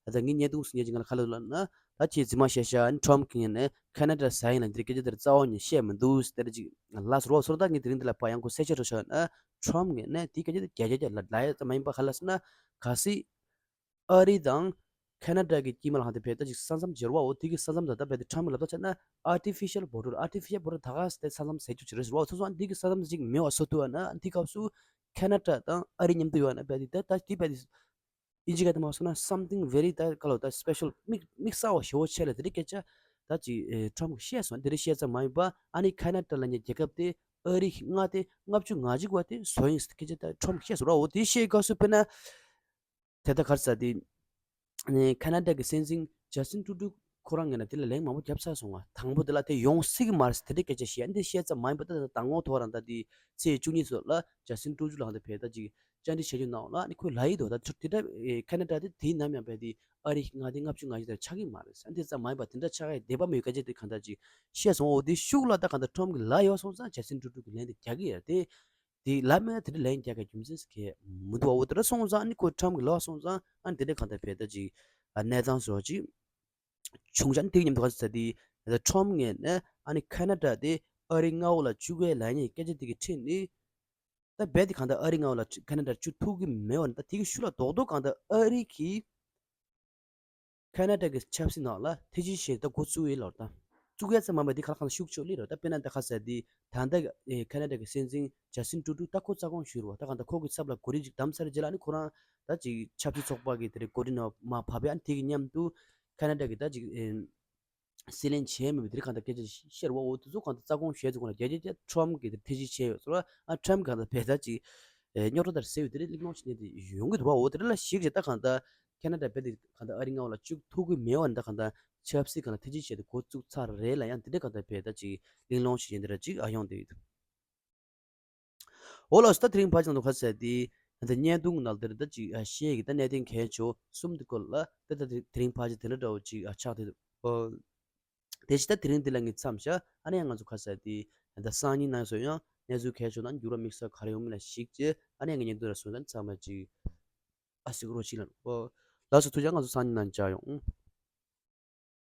ཨ་ད་ངའི་བརྙན་ཐུང་སུ་ཉན་ཅིག་གང་ལ་ཁ་ལ་ལ་ན་ ད་ཁྱེད་རྫུན་མ་བཤད་ཤག་ཨ་ནི་ཁྲོམ་གྱི་ངོས་ནས་ཁ་ན་ཌ་ཟ་ཡིན་ལ་འདིར་སྐད་ཆ་དེར་རྩ་བ་ནས་བཤད་མི་འདུག་དེར་ཅིག་ལབ་སོང་རོགས་སོང་། ད་ངས་དེ་རིང་འདི་ལ་ཕར་ཡང་ཁོ་གསལ་བཤད་འགྲོ་ཤག་ན་ཁྲོམ་གྱི་ནས་དེའི་སྐད་ཆ་དེ་བརྒྱ་ཆ་བརྒྱ་ལ་ལ་ཡ་ཙམ་མ་ཡིན་པ་ག་ལ་ཟེར་ན། གལ་སྲིད་ཨ་རི་དང་ཁ་ན་ཌ་གི་དཀྱིལ་མ་ལ་ཧང་དེ་བས་ད་ཅིག་ས་མཚམས་སྦྱར་བའོ། དེ་གི་ས་མཚམས་ད་ལྟ་བས་དེ་ཁྲོམ་གྱི་ལབ་ད་ཆ་ན་artificial border, artificial border ད་ག་ཟེར་ས་མཚམས་ཟེར་རྒྱུ་ཅིག་རེད་ཟེར་བ། སོ་སོ་ཨ་འདི་གི་ས་མཚམས་ཅིག་མེད་པ་བཟོ་ཐུབ་པ་ན་འདི་སྐབས་སུ་ཁ་ན་ཌ་དང་ཨ་རི་མཉམ་དུ་ཡོད་ན་བས་དེ་ད་ད་དེ་བས་དེ་ཨིན་ཇི་སྐད་དུ་མ་སོང་ན་something very ད་ག་ལོ་ད་special དམིགས་དམིགས་བསལ་བ་ཞེ་པོ་ཆེ་ལ་དེ་རིགས་སྐད་ཆ་ད་ཅིག་ཨེ་ཁྲོམ་གྱིས་བཤད་སོང་། དེ་རིགས་བཤད་ཙམ་མ་ཡིན་པ་ཨ་ནི་ཁ་ན་ཌ་ལབ་མཁན་རྒྱལ་ཁབ་དེ་ཨ་རི་མངའ་སྡེ་ལྔ་བཅུ་ང་གཅིག་པ་དེ་བཟོ་ཡིན་ཟེར་སྐད་ཆ་ད་ཁྲོམ་གྱིས་བཤད་སོང་ར། འོ་དེ་བཤད་སྐབས་སུ་དཔེར་ན་དེ་ད་ག་རེ་ཟེར་དེ་ཁ་ན་ཌ་གི་སྲིད་འཛིན་ཇ་སི་ཊིན་ཊུ་ཌུ་ཁོ་རང་ངོས་ནས་དེ་ལ་ལན་མང་པོ་བརྒྱབ་ཚར་སོང་བ། དང་པོ་དེ་ལ་དེ་ཡོང་སྲིད་ཀྱི་མ་རེད་ཟེར་དེ་འདྲའི་སྐད་ཆ་བཤད། འདི་བཤད་ཙམ་མ་ཡིན་པ་ད་མདང་དགོང་ཐོག་རང་ད་དེ་ཚེས་བཅུ་གཉིས་ཚོ་ལ་ཇ་སི་ཊིན་ཊུ་ཌུ་ལགས་དེ་བས་ད་ཅིག་བཅར་འདྲི་བྱེད་རྒྱུ་ནང་ལ་ཨ་ནི་ཁོས་ལབ་ཡི་འདུག་ད་དེ་འདྲ་ཁ་ན་ཌ་དེ་དེའི་ནམ་ཡང་བས་དེ་ཨ་རི་མངའ་སྡེ་ལྔ་བཅུ་ང་གཅིག་དེར་ཆགས་ཀྱི་མ་རེད་ཟེར། འདི་ཙམ་མ་ཡིན་པ་དེ་འདྲ་ཆགས་ཡ་དད་པ་མེད་སྐད་ཆ་དེ་གང་ལྟར་ཅིག་བཤད་སོང་། འོ་དེ་ཤུགས་ལ་ད་གང་ལྟར་ཁྲོམ་གྱིས་ལབ་ཡོད་སོང་ཙང་ཇ་སི་ཊིན་ཊུ་ཌུ་གིས་ལན་དེ་རྒྱག་གི་ཡོད་རེད་དེ། དེ་ལབ་མེད་ན་དེ་འདྲ་ལན་རྒྱག་གི་རྒྱུ་མཚན་ཟེར་གྱི་མི་འདུག་འོ་དེ་འདྲ་སོང་ཙང་ཨ་ནི་ཁོ་ཁྲོམ་གྱིས་ལབ་སོང་ཙང་ཨ་ནི་དེ་འདྲ་གང་ལྟར་བས་ད་ཅིག་གནས་སྟངས་བཟོ་ཅིག་བྱུང་ཙང་དེ་མཉམ་དུ་ག་ཚོད་ཚ་དེ་ཁྲོམ་ངོས་ནས་ཨ་ནི་ཁ་ན་ཌ་དེ་ཨ་རི་མངའ་འོག་ལ་བཅུག་གི་ལབ་མཁན་གྱི་སྐད་ཆ་དེ་གི་ཁྲིད་ནས་ད་རྦད་དེ་གང་ལྟར་ཨ་རི་མངའ་འོག་ལ་ཁ་ན་ཌ་བཅུག་ཐུབ་ཀྱི་མེད་པ་ནི་ད་དེ་གི་ཤུགས་ལ་རྡོག་རྡོག་གང་ལྟར་ཨ་རི་གིས་ཁ་ན་ཌ་གི་ཆབ་སྲིད་ནང་ལ་ཐེ་ཇི་ཆེ་ད་འགོ་བཙུགས་ཡོད་ལབ་ད། བཙུགས་ཡ་ཙམ་མ་མ་དེ་ཁ་ལ་གང་ལྟར་ཤུགས་ཆེ་ལི་རོ། ད་དཔེར་ན་ད་ག་ཟེར་དེ་ད་ལྟ་ཁ་ན་ཌ་གི་སྲིད་འཛིན་ཇ་སི་ཊིན་ཊུ་ཌུ་ད་ཁོ་རྩ་དགོངས་ཞུས་རོ། ད་གང་ལྟར་ཁོ་གི་ཚབ་ལ་གོ་སྒྲིག་ཅིག་བདམས་ཚར་རྗེས་ལ་ཨ་ནི་ཁོ་རང་ད་ཅིག་ཆབ་སྲིད་ཚོགས་པ་གི་དེ་རེད་གོ་སྒྲིག་ནང་མར་བབས་ཡ། ཨ་ནི་དེ་གི་མཉམ་དུ་ཁ་ན་ཌ་གི་ད་ཅིག་སྲིད་བློན་བྱས་མེད་པའི་དེ་རིང་གང་ལྟར་སྐད་ཆ་བཤད་རོ། འོ་དེ་ཚོ་གང་ལྟར་རྩ་དགོངས་བཞེས་ཚུལ་ཁོ་ན་རྒྱ་རྒྱ་རྒྱ་ཁྲོམ་གི་དེ་ཐེ་ཇི་ཆེ་ཡོད་ཚོ་ལ་ཨ་ཁྲོམ་གང་ལྟར་བས་ད་ཅིག་རྙོག་དྲ་དར་སེ་བའི་དེ་རིང་གླེང་སློང་བྱེད་མཁན་དེ་ཡོང་གི་འདུག་བ། འོ་དེ་རིང་ལ་ཞིག་རེད། ད་གང་ལྟར་ཁ་ན་ཌ་བས་དེ་གང་ལྟར་ཨ་རི་མངའ་འོག་ལ་བཅུག་ཐུབ་ཀྱི་མེད་བ་ནི་ད་གང་ལྟར་ཆབ་སྲིད་གང་ལ་ཐེ་ཇི་བྱས་ཏེ་འགོ་བཙུགས་ཚར་རེད་ལ་ཡང་དེ་འདྲ་གང་ལྟར་བས་ད་ཅིག་གླེང་སློང་བྱེད་མཁན་དེ་འདྲ་ཅིག་ཨ་ཡོང་དེ་ཡོད། འོ་ལགས་སོ། ད་དེ་རིང་ཕལ་ཆེར་ནང་དུ་ཁ་ཟེར་དེ་ད་བརྙན་ཐུང་ནང་དེར་ད་ཅིག་ཨ་བཤད་ཀྱི་ད་གནད་དོན་གལ་ཆེ་བ་གསུམ་དེ་སྐོར་ལ་ད་ད་དེ་རིང་ཕལ་ཆེར་དེ་འདྲ་འདྲ་བོ་ཅིག་ཨ་ཆགས་དེ་འདུག་དེ་བཞིན་ད་དེ་རིང་འདི་ལ་ངས་མཚམས་བཞག་ཨ་ནི་ཡང་ང་ཚོ་ཁ་ཟེར་དེ་ད་སང་ཉིན་ནང་སོ་ཡང་གནས་ཚུལ་གལ་ཆེ་ན་འགྱུར་བ་དམིགས་བསལ་ག་རེ་ཡོང་མིན་ལ་གཞིགས་བྱས་ཨ་ནི་ཡང་ངས་ཉིན་དུ་ར་སོང་ད་ཚང་མ་ཅིག་ཨ་སི་ཀོ་རོ་ཅིག་ལ་འོ་ལགས་སོ། ཐུགས་རྗེ་ཆེ། ང་ཚོ་སང་ཉིན་ནང་མཇལ་ཡོང་།